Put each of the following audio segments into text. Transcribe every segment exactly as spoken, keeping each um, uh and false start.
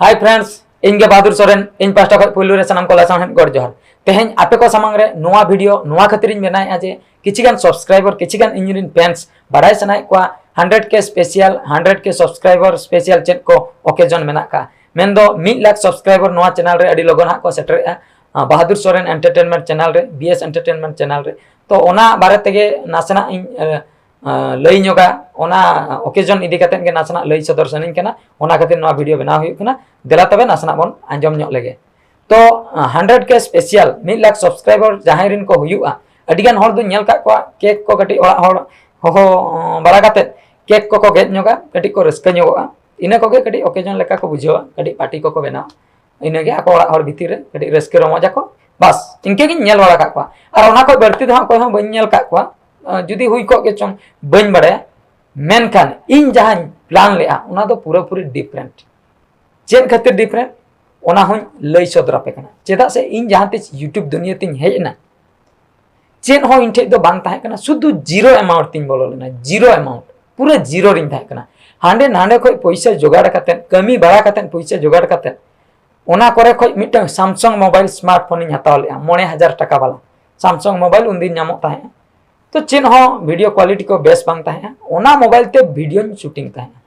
Hi friends, ᱤᱧ ᱜᱮ ᱵᱟᱦᱟᱫᱩᱨ ᱥᱚᱨᱮᱱ᱾ ᱤᱧ ᱯᱟᱦᱴᱟ ᱠᱷᱚᱱ ᱯᱩᱭᱞᱩ ᱨᱮ ᱥᱟᱱᱟᱢ ᱠᱚ ᱞᱟᱥᱟᱲᱦᱮᱫ ᱜᱚᱰ ᱡᱚᱦᱟᱨ᱾ ᱛᱮᱦᱮᱧ ᱟᱯᱮ ᱠᱚ ᱥᱟᱢᱟᱝ ᱨᱮ ᱱᱚᱣᱟ ᱵᱷᱤᱰᱤᱭᱳ ᱱᱚᱣᱟ ᱠᱷᱟᱹᱛᱤᱨ ᱤᱧ ᱵᱮᱱᱟᱣᱮᱫᱼᱟ ᱡᱮ ᱠᱤᱪᱷᱤ ᱜᱟᱱ ᱥᱟᱵᱥᱠᱨᱟᱭᱵᱟᱨ, ᱠᱤᱪᱷᱤ ᱜᱟᱱ ᱤᱧ ᱨᱮᱱ ᱯᱷᱮᱱᱥ ᱵᱟᱰᱟᱭ ᱥᱟᱱᱟᱭᱮᱫ ᱠᱚᱣᱟ ᱦᱟᱱᱰᱨᱮᱰ ᱠᱮ ᱥᱯᱮᱥᱤᱭᱟᱞ, ᱦᱟᱱᱰᱨᱮᱰ ᱠᱮ ᱥᱟᱵᱥᱠᱨᱟᱭᱵᱟᱨ ᱥᱯᱮᱥᱤᱭᱟᱞ ᱪᱮᱫ ᱠᱚ ᱚᱠᱮᱡᱚᱱ ᱢᱮᱱᱟᱜ ᱠᱟᱜᱼᱟ᱾ ᱢᱮᱱᱫᱚ ᱢᱤᱫ ᱞᱟᱠᱷ ᱥᱟᱵᱥᱠᱨᱟᱭᱵᱟᱨ ᱱᱚᱣᱟ ᱪᱮᱱᱮᱞ ᱨᱮ ᱟᱹᱰᱤ ᱞᱚᱜᱚᱱ ᱦᱟᱸᱜ ᱠᱚ ᱥᱮᱴᱮᱨᱮᱜᱼᱟ᱾ ᱟᱸ, ᱵᱟᱦᱟᱫᱩᱨ ᱥᱚᱨᱮᱱ ᱮᱱᱴᱟᱨᱴᱮᱱᱢᱮᱱᱴ ᱪᱮᱱᱮᱞ ᱨᱮ, ᱵᱤ ᱮᱥ ᱮᱱᱴᱟᱨᱴᱮᱱᱢᱮᱱᱴ ᱪᱮᱱᱮᱞ ᱨᱮ᱾ ᱛᱚ ᱚᱱᱟ ᱵᱟᱨᱮ ᱛᱮᱜᱮ ᱱᱟᱥᱮᱱᱟᱜ ᱤᱧ ᱟᱸ, ᱞᱟᱹᱭ ᱧᱚᱜᱟ, ᱚᱱᱟ ᱚᱠᱮᱡᱚᱱ ᱤᱫᱤ ᱠᱟᱛᱮᱫ ᱜᱮ ᱱᱟᱥᱮᱱᱟᱜ ᱞᱟᱹᱭ ᱥᱚᱫᱚᱨ ᱥᱟᱱᱟᱧ ᱠᱟᱱᱟ᱾ ᱚᱱᱟ ᱠᱷᱟᱹᱛᱤᱨ ᱱᱚᱣᱟ ᱵᱷᱤᱰᱤᱭᱳ ᱵᱮᱱᱟᱣ ᱦᱩᱭᱩᱜ ᱠᱟᱱᱟ᱾ ᱫᱮᱞᱟ ᱛᱚᱵᱮ ᱱᱟᱥᱮᱱᱟᱜ ᱵᱚᱱ ᱟᱸᱡᱚᱢ ᱧᱚᱜ ᱞᱮᱜᱮ᱾ ᱛᱚ ᱦᱟᱱᱰᱨᱮᱰ ᱠᱮ ᱥᱯᱮᱥᱤᱭᱟᱞ ᱢᱤᱫ ᱞᱟᱠᱷ ᱥᱟᱵᱥᱠᱨᱟᱭᱵᱟᱨ ᱡᱟᱦᱟᱸᱭ ᱨᱮᱱ ᱠᱚ ᱦᱩᱭᱩᱜᱼᱟ, ᱟᱹᱰᱤᱜᱟᱱ ᱦᱚᱲ ᱫᱚᱧ ᱧᱮᱞ ᱠᱟᱜ ᱠᱚᱣᱟ, ᱠᱮᱠ ᱠᱚ ᱠᱟᱹᱴᱤᱡ ᱚᱲᱟᱜ ᱦᱚᱲ ᱦᱚᱦᱚ ᱵᱟᱲᱟ ᱠᱟᱛᱮᱫ ᱠᱮᱠ ᱠᱚᱠᱚ ᱜᱮᱫ ᱧᱚᱜᱟ, ᱠᱟᱹᱴᱤᱡ ᱠᱚ ᱨᱟᱹᱥᱠᱟᱹ ᱧᱚᱜᱚᱜᱼᱟ᱾ ᱤᱱᱟᱹ ᱠᱚᱜᱮ ᱠᱟᱹᱴᱤᱡ ᱚᱠᱮᱡᱚᱱ ᱞᱮᱠᱟ ᱠᱚ ᱵᱩᱡᱷᱟᱹᱣᱟ, ᱠᱟᱹᱴᱤᱡ ᱯᱟᱨᱴᱤ ᱠᱚᱠᱚ ᱵᱮᱱᱟᱣᱟ᱾ ᱤᱱᱟᱹᱜᱮ ᱟᱠᱚ ᱚᱲᱟᱜ ᱦᱚᱲ ᱵᱷᱤᱛᱤᱨ ᱨᱮ ᱠᱟᱹᱴᱤᱡ ᱨᱟᱹᱥᱠᱟᱹ ᱨᱚᱢᱚᱡᱽ ᱟᱠᱚ᱾ ᱵᱟᱥ, ᱤᱱᱠᱟᱹ ᱜᱤᱧ ᱧᱮᱞ ᱵᱟᱲᱟ ᱠᱟᱜ ᱠᱚᱣᱟ᱾ ᱟᱨ ᱚᱱᱟ ᱠᱷᱚᱡ ᱵᱟᱹᱲᱛᱤ ᱫᱚ ᱦᱟᱸᱜ ᱚᱠᱚᱭ ᱦᱚᱸ ᱵᱟᱹᱧ ᱧᱮᱞ ᱠᱟᱜ ᱠᱚᱣᱟ᱾ ᱟᱸ, ᱡᱩᱫᱤ ᱦᱩᱭ ᱠᱚᱜ ᱜᱮ ᱪᱚᱝ, ᱵᱟᱹᱧ ᱵᱟᱲᱟᱭᱟ᱾ ᱢᱮᱱᱠᱷᱟᱱ ᱤᱧ ᱡᱟᱦᱟᱸᱧ ᱯᱞᱟᱱ ᱞᱮᱜᱼᱟ, ᱚᱱᱟ ᱫᱚ ᱯᱩᱨᱟᱹᱯᱩᱨᱤ ᱰᱤᱯᱷᱟᱨᱮᱱᱴ᱾ ᱪᱮᱫ ᱠᱷᱟᱹᱛᱤᱨ ᱰᱤᱯᱷᱟᱨᱮᱱᱴ, ᱚᱱᱟ ᱦᱚᱸᱧ ᱞᱟᱹᱭ ᱥᱚᱫᱚᱨ ᱟᱯᱮ ᱠᱟᱱᱟ᱾ ᱪᱮᱫᱟᱜ ᱥᱮ ᱤᱧ ᱡᱟᱦᱟᱸ ᱛᱤᱥ YouTube ᱫᱩᱱᱤᱭᱟᱹ ᱛᱤᱧ ᱦᱮᱡ ᱮᱱᱟ, ᱪᱮᱫ ᱦᱚᱸ ᱤᱧ ᱴᱷᱮᱡ ᱫᱚ ᱵᱟᱝ ᱛᱟᱦᱮᱸ ᱠᱟᱱᱟ, ᱥᱩᱫᱷᱩ ᱡᱤᱨᱳ ᱮᱢᱟᱣᱩᱱᱴ ᱛᱤᱧ ᱵᱚᱞᱚ ᱞᱮᱱᱟ, ᱡᱤᱨᱳ ᱮᱢᱟᱣᱩᱱᱴ, ᱯᱩᱨᱟᱹ ᱡᱤᱨᱳ ᱨᱤᱧ ᱛᱟᱦᱮᱸ ᱠᱟᱱᱟ᱾ ᱦᱟᱸᱰᱮ ᱱᱟᱸᱰᱮ ᱠᱷᱚᱡ ᱯᱚᱭᱥᱟ ᱡᱚᱜᱟᱲ ᱠᱟᱛᱮᱫ, ᱠᱟᱹᱢᱤ ᱵᱟᱲᱟ ᱠᱟᱛᱮᱫ, ᱯᱚᱭᱥᱟ ᱡᱚᱜᱟᱲ ᱠᱟᱛᱮᱫ, ᱚᱱᱟ ᱠᱚᱨᱮ ᱠᱷᱚᱡ ᱢᱤᱫᱴᱟᱝ ᱥᱟᱢᱥᱩᱝ ᱢᱳᱵᱟᱭᱤᱞ ᱥᱢᱟᱨᱴ ᱯᱷᱳᱱ ᱤᱧ ᱦᱟᱛᱟᱣ ᱞᱮᱜᱼᱟ, ᱢᱚᱬᱮ ᱦᱟᱡᱟᱨ ᱴᱟᱠᱟ ᱵᱟᱞᱟ ᱥᱟᱢᱥᱩᱝ ᱢᱳᱵᱟᱭᱤᱞ ᱩᱱᱫᱤᱱ ᱧᱟᱢᱚᱜ ᱛᱟᱦᱮᱸᱜᱼᱟ᱾ ᱛᱚ ᱪᱮᱫ ᱦᱚᱸ ᱵᱷᱤᱰᱤᱭᱳ ᱠᱣᱟᱞᱤᱴᱤ ᱠᱚ ᱵᱮᱥ ᱵᱟᱝ ᱛᱟᱦᱮᱸᱜᱼᱟ, ᱚᱱᱟ ᱢᱳᱵᱟᱭᱤᱞ ᱛᱮ ᱵᱷᱤᱰᱤᱭᱳᱧ ᱥᱩᱴᱤᱝ ᱛᱟᱦᱮᱸᱜᱼᱟ᱾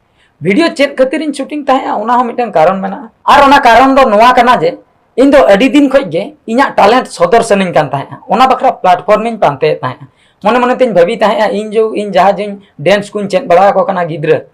ᱵᱷᱤᱰᱤᱭᱳ ᱪᱮᱫ ᱠᱷᱟᱹᱛᱤᱨ ᱤᱧ ᱥᱩᱴᱤᱝ ᱛᱟᱦᱮᱸᱜᱼᱟ, ᱚᱱᱟ ᱦᱚᱸ ᱢᱤᱫᱴᱟᱝ ᱠᱟᱨᱚᱱ ᱢᱮᱱᱟᱜᱼᱟ᱾ ᱟᱨ ᱚᱱᱟ ᱠᱟᱨᱚᱱ ᱫᱚ ᱱᱚᱣᱟ ᱠᱟᱱᱟ ᱡᱮ ᱤᱧ ᱫᱚ ᱟᱹᱰᱤ ᱫᱤᱱ ᱠᱷᱚᱡ ᱜᱮ ᱤᱧᱟᱹᱜ ᱴᱮᱞᱮᱱᱴ ᱥᱚᱫᱚᱨ ᱥᱟᱱᱟᱧ ᱠᱟᱱ ᱛᱟᱦᱮᱸᱜᱼᱟ, ᱚᱱᱟ ᱵᱟᱠᱷᱨᱟ ᱯᱞᱟᱴᱯᱷᱚᱨᱢ ᱤᱧ ᱯᱟᱱᱛᱮᱭᱮᱫ ᱛᱟᱦᱮᱸᱜᱼᱟ᱾ ᱢᱚᱱᱮ ᱢᱚᱱᱮ ᱛᱤᱧ ᱵᱷᱟᱹᱵᱤ ᱛᱟᱦᱮᱸᱜᱼᱟ, ᱤᱧ ᱡᱚ ᱤᱧ ᱡᱟᱦᱟᱸ ᱡᱮᱧ ᱰᱮᱱᱥ ᱠᱚᱧ ᱪᱮᱫ ᱵᱟᱲᱟ ᱟᱠᱚ ᱠᱟᱱᱟ ᱜᱤᱫᱽᱨᱟᱹ,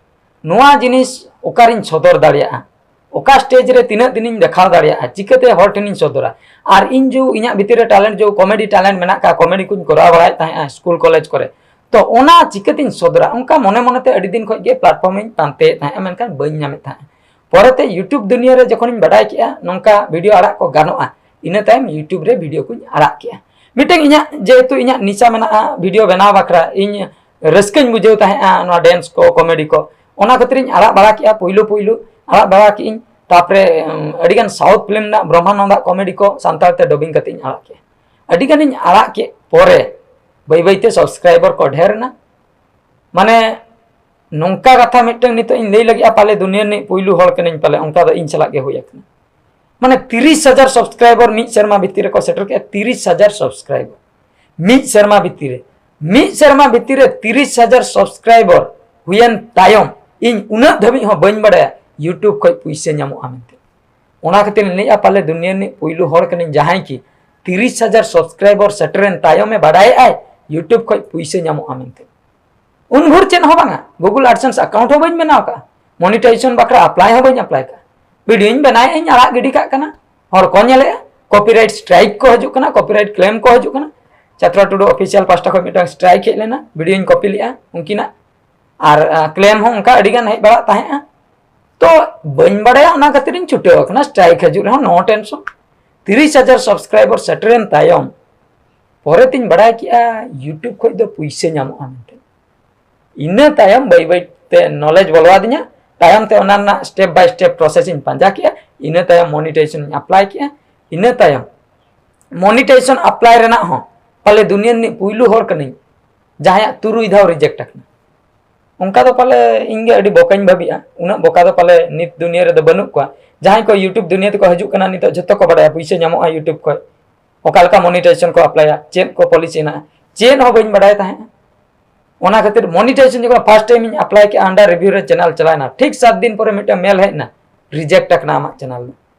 ᱱᱚᱣᱟ ᱡᱤᱱᱤᱥ ᱚᱠᱟᱨᱤᱧ ᱥᱚᱫᱚᱨ ᱫᱟᱲᱮᱭᱟᱜᱼᱟ, ᱚᱠᱟ ᱥᱴᱮᱡᱽ ᱨᱮ ᱛᱤᱱᱟᱹᱜ ᱫᱤᱱᱤᱧ ᱫᱮᱠᱷᱟᱣ ᱫᱟᱲᱮᱭᱟᱜᱼᱟ, ᱪᱤᱠᱟᱹᱛᱮ ᱦᱚᱲ ᱴᱷᱮᱱᱤᱧ ᱥᱚᱫᱚᱨᱟ᱾ ᱟᱨ ᱤᱧ ᱡᱚ ᱤᱧᱟᱹᱜ ᱵᱷᱤᱛᱤᱨ ᱨᱮ ᱴᱮᱞᱮᱱᱴ, ᱡᱚ ᱠᱚᱢᱮᱰᱤ ᱴᱮᱞᱮᱱᱴ ᱢᱮᱱᱟᱜ ᱠᱟᱜᱼᱟ, ᱠᱚᱢᱮᱰᱤ ᱠᱚᱧ ᱠᱚᱨᱟᱣ ᱵᱟᱲᱟᱭᱮᱫ ᱛᱟᱦᱮᱸᱜᱼᱟ ᱥᱠᱩᱞ ᱠᱚᱞᱮᱡᱽ ᱠᱚᱨᱮ, ᱛᱚ ᱚᱱᱟ ᱪᱤᱠᱟᱹᱛᱤᱧ ᱥᱚᱫᱚᱨᱟ, ᱚᱱᱠᱟ ᱢᱚᱱᱮ ᱢᱚᱱᱮᱛᱮ ᱟᱹᱰᱤ ᱫᱤᱱ ᱠᱷᱚᱡ ᱜᱮ ᱯᱞᱟᱴᱯᱷᱚᱨᱢ ᱤᱧ ᱯᱟᱱᱛᱮᱭᱮᱫ ᱛᱟᱦᱮᱸᱜᱼᱟ, ᱢᱮᱱᱠᱷᱟᱱ ᱵᱟᱹᱧ ᱧᱟᱢᱮᱫ ᱛᱟᱦᱮᱸᱜᱼᱟ᱾ ᱯᱚᱨᱮᱛᱮ YouTube ᱫᱩᱱᱤᱭᱟᱹ ᱨᱮ ᱡᱚᱠᱷᱚᱱᱤᱧ ᱵᱟᱰᱟᱭ ᱠᱮᱜᱼᱟ ᱱᱚᱝᱠᱟ ᱵᱷᱤᱰᱤᱭᱳ ᱟᱲᱟᱜ ᱠᱚ ᱜᱟᱱᱚᱜᱼᱟ, ᱤᱱᱟᱹ ᱛᱟᱭᱚᱢ YouTube ᱨᱮ ᱵᱷᱤᱰᱤᱭᱳ ᱠᱚᱧ ᱟᱲᱟᱜ ᱠᱮᱜᱼᱟ᱾ ᱢᱤᱫᱴᱟᱝ ᱤᱧᱟᱹᱜ, ᱡᱮᱦᱮᱛᱩ ᱤᱧᱟᱹᱜ ᱱᱤᱥᱟ ᱢᱮᱱᱟᱜᱼᱟ ᱵᱷᱤᱰᱤᱭᱳ ᱵᱮᱱᱟᱣ ᱵᱟᱠᱷᱨᱟ, ᱤᱧ ᱨᱟᱹᱥᱠᱟᱹᱧ ᱵᱩᱡᱷᱟᱹᱣ ᱛᱟᱦᱮᱸᱜᱼᱟ ᱱᱚᱣᱟ ᱰᱮᱱᱥ ᱠᱚ, ᱠᱚᱢᱮᱰᱤ ᱠᱚ, ᱚᱱᱟ ᱠᱷᱟᱹᱛᱤᱨᱤᱧ ᱟᱲᱟᱜ ᱵᱟᱲᱟ ᱠᱮᱜᱼᱟ᱾ ᱯᱩᱭᱞᱩ ᱯᱩᱭᱞᱩ ᱟᱲᱟᱜ ᱵᱟᱲᱟ ᱠᱮᱜᱼᱟᱹᱧ, ᱛᱟᱯᱚᱨᱮ, ᱩᱢ, ᱟᱹᱰᱤᱜᱟᱱ ᱥᱟᱣᱩᱛᱷ ᱯᱷᱤᱞᱢ ᱨᱮᱱᱟᱜ ᱵᱨᱚᱦᱢᱟᱱᱚᱱᱫᱟᱜ ᱠᱚᱢᱮᱰᱤ ᱠᱚ ᱥᱟᱱᱛᱟᱲ ᱛᱮ ᱰᱚᱵᱤᱝ ᱠᱟᱛᱮ ᱤᱧ ᱟᱲᱟᱜ ᱠᱮᱜᱼᱟ᱾ ᱟᱹᱰᱤ ᱜᱟᱱᱤᱧ ᱟᱲᱟᱜ ᱠᱮᱫ ᱯᱚᱨᱮ ᱵᱟᱹᱭ ᱵᱟᱹᱭᱛᱮ ᱥᱟᱵᱥᱠᱨᱟᱭᱵᱟᱨ ᱠᱚ ᱰᱷᱮᱨ ᱮᱱᱟ᱾ ᱢᱟᱱᱮ ᱱᱚᱝᱠᱟ ᱠᱟᱛᱷᱟ ᱢᱤᱫᱴᱟᱝ ᱱᱤᱛᱚᱜ ᱤᱧ ᱞᱟᱹᱭ ᱞᱟᱹᱜᱤᱫᱼᱟ, ᱯᱟᱞᱮ ᱫᱩᱱᱤᱭᱟᱹ ᱨᱤᱱᱤᱡ ᱯᱩᱭᱞᱩ ᱦᱚᱲ ᱠᱟᱹᱱᱟᱹᱧ, ᱯᱟᱞᱮ ᱚᱱᱠᱟ ᱫᱚ ᱤᱧ ᱥᱟᱞᱟᱜ ᱜᱮ ᱦᱩᱭ ᱟᱠᱟᱱᱟ᱾ ᱢᱟᱱᱮ ᱛᱤᱨᱤᱥ ᱦᱟᱡᱟᱨ subscriber ᱢᱤᱫ ᱥᱮᱨᱢᱟ ᱵᱷᱤᱛᱤᱨ ᱨᱮᱠᱚ ᱥᱮᱴᱮᱨ ᱠᱮᱜᱼᱟ, ᱛᱤᱨᱤᱥ ᱦᱟᱡᱟᱨ subscriber ᱢᱤᱫ ᱥᱮᱨᱢᱟ ᱵᱷᱤᱛᱤᱨ ᱨᱮ, ᱢᱤᱫ ᱥᱮᱨᱢᱟ ᱵᱷᱤᱛᱤᱨ ᱨᱮ ᱛᱤᱨᱤᱥ ᱦᱟᱡᱟᱨ subscriber ᱦᱩᱭᱮᱱ ᱛᱟᱭᱚᱢ, ᱤᱧ ᱩᱱᱟᱹᱜ ᱫᱷᱟᱹᱵᱤᱡ ᱦᱚᱸ ᱵᱟᱹᱧ ᱵᱟᱲᱟᱭᱟ YouTube ᱠᱷᱚᱡ ᱯᱩᱭᱥᱟᱹ ᱧᱟᱢᱚᱜᱼᱟ ᱢᱮᱱᱛᱮ᱾ ᱚᱱᱟ ᱠᱷᱟᱹᱛᱤᱨ ᱤᱧ ᱞᱟᱹᱭᱮᱫᱼᱟ, ᱯᱟᱞᱮ ᱫᱩᱱᱤᱭᱟᱹ ᱨᱤᱱᱤᱡ ᱯᱩᱭᱞᱩ ᱦᱚᱲ ᱠᱟᱹᱱᱟᱹᱧ ᱡᱟᱦᱟᱸᱭ ᱠᱤ ᱛᱤᱨᱤᱥ ᱦᱟᱡᱟᱨ subscriber ᱥᱮᱴᱮᱨᱮᱱ ᱛᱟᱭᱚᱢᱮ ᱵᱟᱰᱟᱭᱮᱫᱼᱟᱭ YouTube ᱠᱷᱚᱡ ᱯᱩᱭᱥᱟᱹ ᱧᱟᱢᱚᱜᱼᱟ ᱢᱮᱱᱛᱮ᱾ ᱩᱱ ᱵᱷᱳᱨ ᱪᱮᱫ ᱦᱚᱸ ᱵᱟᱝᱟ, Google AdSense account ᱦᱚᱸ ᱵᱟᱹᱧ ᱵᱮᱱᱟᱣ ᱠᱟᱜᱼᱟ, monetization ᱵᱟᱠᱷᱨᱟ apply ᱦᱚᱸ ᱵᱟᱹᱧ apply ᱠᱟᱜᱼᱟ᱾ ᱵᱷᱤᱰᱤᱭᱳᱧ ᱵᱮᱱᱟᱣᱮᱫᱼᱟᱹᱧ, ᱟᱲᱟᱜ ᱜᱤᱰᱤ ᱠᱟᱜ ᱠᱟᱱᱟ, ᱦᱚᱲ ᱠᱚ ᱧᱮᱞᱮᱫᱼᱟ, copyright strike ᱠᱚ ᱦᱤᱡᱩᱜ ᱠᱟᱱᱟ, copyright claim ᱠᱚ ᱦᱤᱡᱩᱜ ᱠᱟᱱᱟ᱾ ᱪᱟᱛᱨᱟ ᱴᱩᱰᱩ official ᱯᱟᱦᱴᱟ ᱠᱷᱚᱱ ᱢᱤᱫᱴᱟᱝ strike ᱦᱮᱡ ᱞᱮᱱᱟ, ᱵᱷᱤᱰᱤᱭᱳᱧ copy ᱞᱮᱫᱼᱟ ᱩᱱᱠᱤᱱᱟᱜ, ᱟᱨ claim ᱦᱚᱸ ᱚᱱᱠᱟ ᱟᱹᱰᱤ ᱜᱟᱱ ᱦᱮᱡ ᱵᱟᱲᱟᱜ ᱛᱟᱦᱮᱸᱫᱼᱟ᱾ ᱛᱚ ᱵᱟᱹᱧ ᱵᱟᱲᱟᱭᱟ, ᱚᱱᱟ ᱠᱷᱟᱹᱛᱤᱨ ᱤᱧ ᱪᱷᱩᱴᱟᱹᱣ ᱟᱠᱟᱱᱟ᱾ Strike ᱦᱤᱡᱩᱜ ᱨᱮᱦᱚᱸ no tension᱾ ᱛᱤᱨᱤᱥ ᱦᱟᱡᱟᱨ subscriber ᱥᱮᱴᱮᱨᱮᱱ ᱛᱟᱭᱚᱢ ᱯᱚᱨᱮ ᱛᱤᱧ ᱵᱟᱲᱟᱭ ᱠᱮᱜᱼᱟ YouTube ᱠᱷᱚᱡ ᱫᱚ ᱯᱩᱭᱥᱟᱹ ᱧᱟᱢᱚᱜᱼᱟ ᱢᱮᱱᱛᱮ᱾ ᱤᱱᱟᱹ ᱛᱟᱭᱚᱢ ᱵᱟᱹᱭ ᱵᱟᱹᱭ ᱛᱮ knowledge ᱵᱚᱞᱚ ᱟᱹᱫᱤᱧᱟ᱾ ᱛᱟᱭᱚᱢ ᱛᱮ ᱚᱱᱟ ᱨᱮᱱᱟᱜ step by step process ᱤᱧ ᱯᱟᱸᱡᱟ ᱠᱮᱜᱼᱟ᱾ ᱤᱱᱟᱹ ᱛᱟᱭᱚᱢ monetization ᱤᱧ apply ᱠᱮᱜᱼᱟ᱾ ᱤᱱᱟᱹ ᱛᱟᱭᱚᱢ monetization apply ᱨᱮᱱᱟᱜ ᱦᱚᱸ ᱯᱟᱞᱮ ᱫᱩᱱᱤᱭᱟᱹ ᱨᱤᱱᱤᱡ ᱯᱩᱭᱞᱩ ᱦᱚᱲ ᱠᱟᱹᱱᱟᱹᱧ ᱡᱟᱦᱟᱸᱭᱟᱜ ᱛᱩᱨᱩᱭ ᱫᱷᱟᱣ reject ᱟᱠᱟᱱᱟ᱾ ᱚᱱᱠᱟ ᱫᱚ ᱯᱟᱞᱮ ᱤᱧ ᱜᱮ ᱟᱹᱰᱤ ᱵᱚᱠᱟᱧ ᱵᱷᱟᱹᱵᱤᱜᱼᱟ᱾ ᱩᱱᱟᱹᱜ ᱵᱚᱠᱟ ᱫᱚ ᱯᱟᱞᱮ ᱱᱤᱛ ᱫᱩᱱᱤᱭᱟᱹ ᱨᱮᱫᱚ ᱵᱟᱹᱱᱩᱜ ᱠᱚᱣᱟ᱾ ᱡᱟᱦᱟᱸᱭ ᱠᱚ YouTube ᱫᱩᱱᱤᱭᱟᱹ ᱛᱮᱠᱚ ᱦᱤᱡᱩᱜ ᱠᱟᱱᱟ, ᱱᱤᱛᱚᱜ ᱡᱷᱚᱛᱚ ᱠᱚ ᱵᱟᱰᱟᱭᱟ ᱯᱩᱭᱥᱟᱹ ᱧᱟᱢᱚᱜᱼᱟ YouTube ᱠᱷᱚᱡ, ᱚᱠᱟ ᱞᱮᱠᱟ monetization ᱠᱚ applyᱟ, ᱪᱮᱫ ᱠᱚ policy ᱦᱮᱱᱟᱜᱼᱟ, ᱪᱮᱫ ᱦᱚᱸ ᱵᱟᱹᱧ ᱵᱟᱰᱟᱭ ᱛᱟᱦᱮᱸᱫ᱾ ᱚᱱᱟ ᱠᱷᱟᱹᱛᱤᱨ monetization ᱡᱚᱠᱷᱚᱱ first time ᱤᱧ apply ᱠᱮᱜᱼᱟ, under review ᱨᱮ channel ᱪᱟᱞᱟᱣᱮᱱᱟ, ᱴᱷᱤᱠ ᱥᱟᱛ ᱫᱤᱱ ᱯᱚᱨᱮ ᱢᱤᱫᱴᱟᱝ mail ᱦᱮᱡ ᱮᱱᱟ, reject ᱟᱠᱟᱱᱟ ᱟᱢᱟᱜ channel ᱫᱚ᱾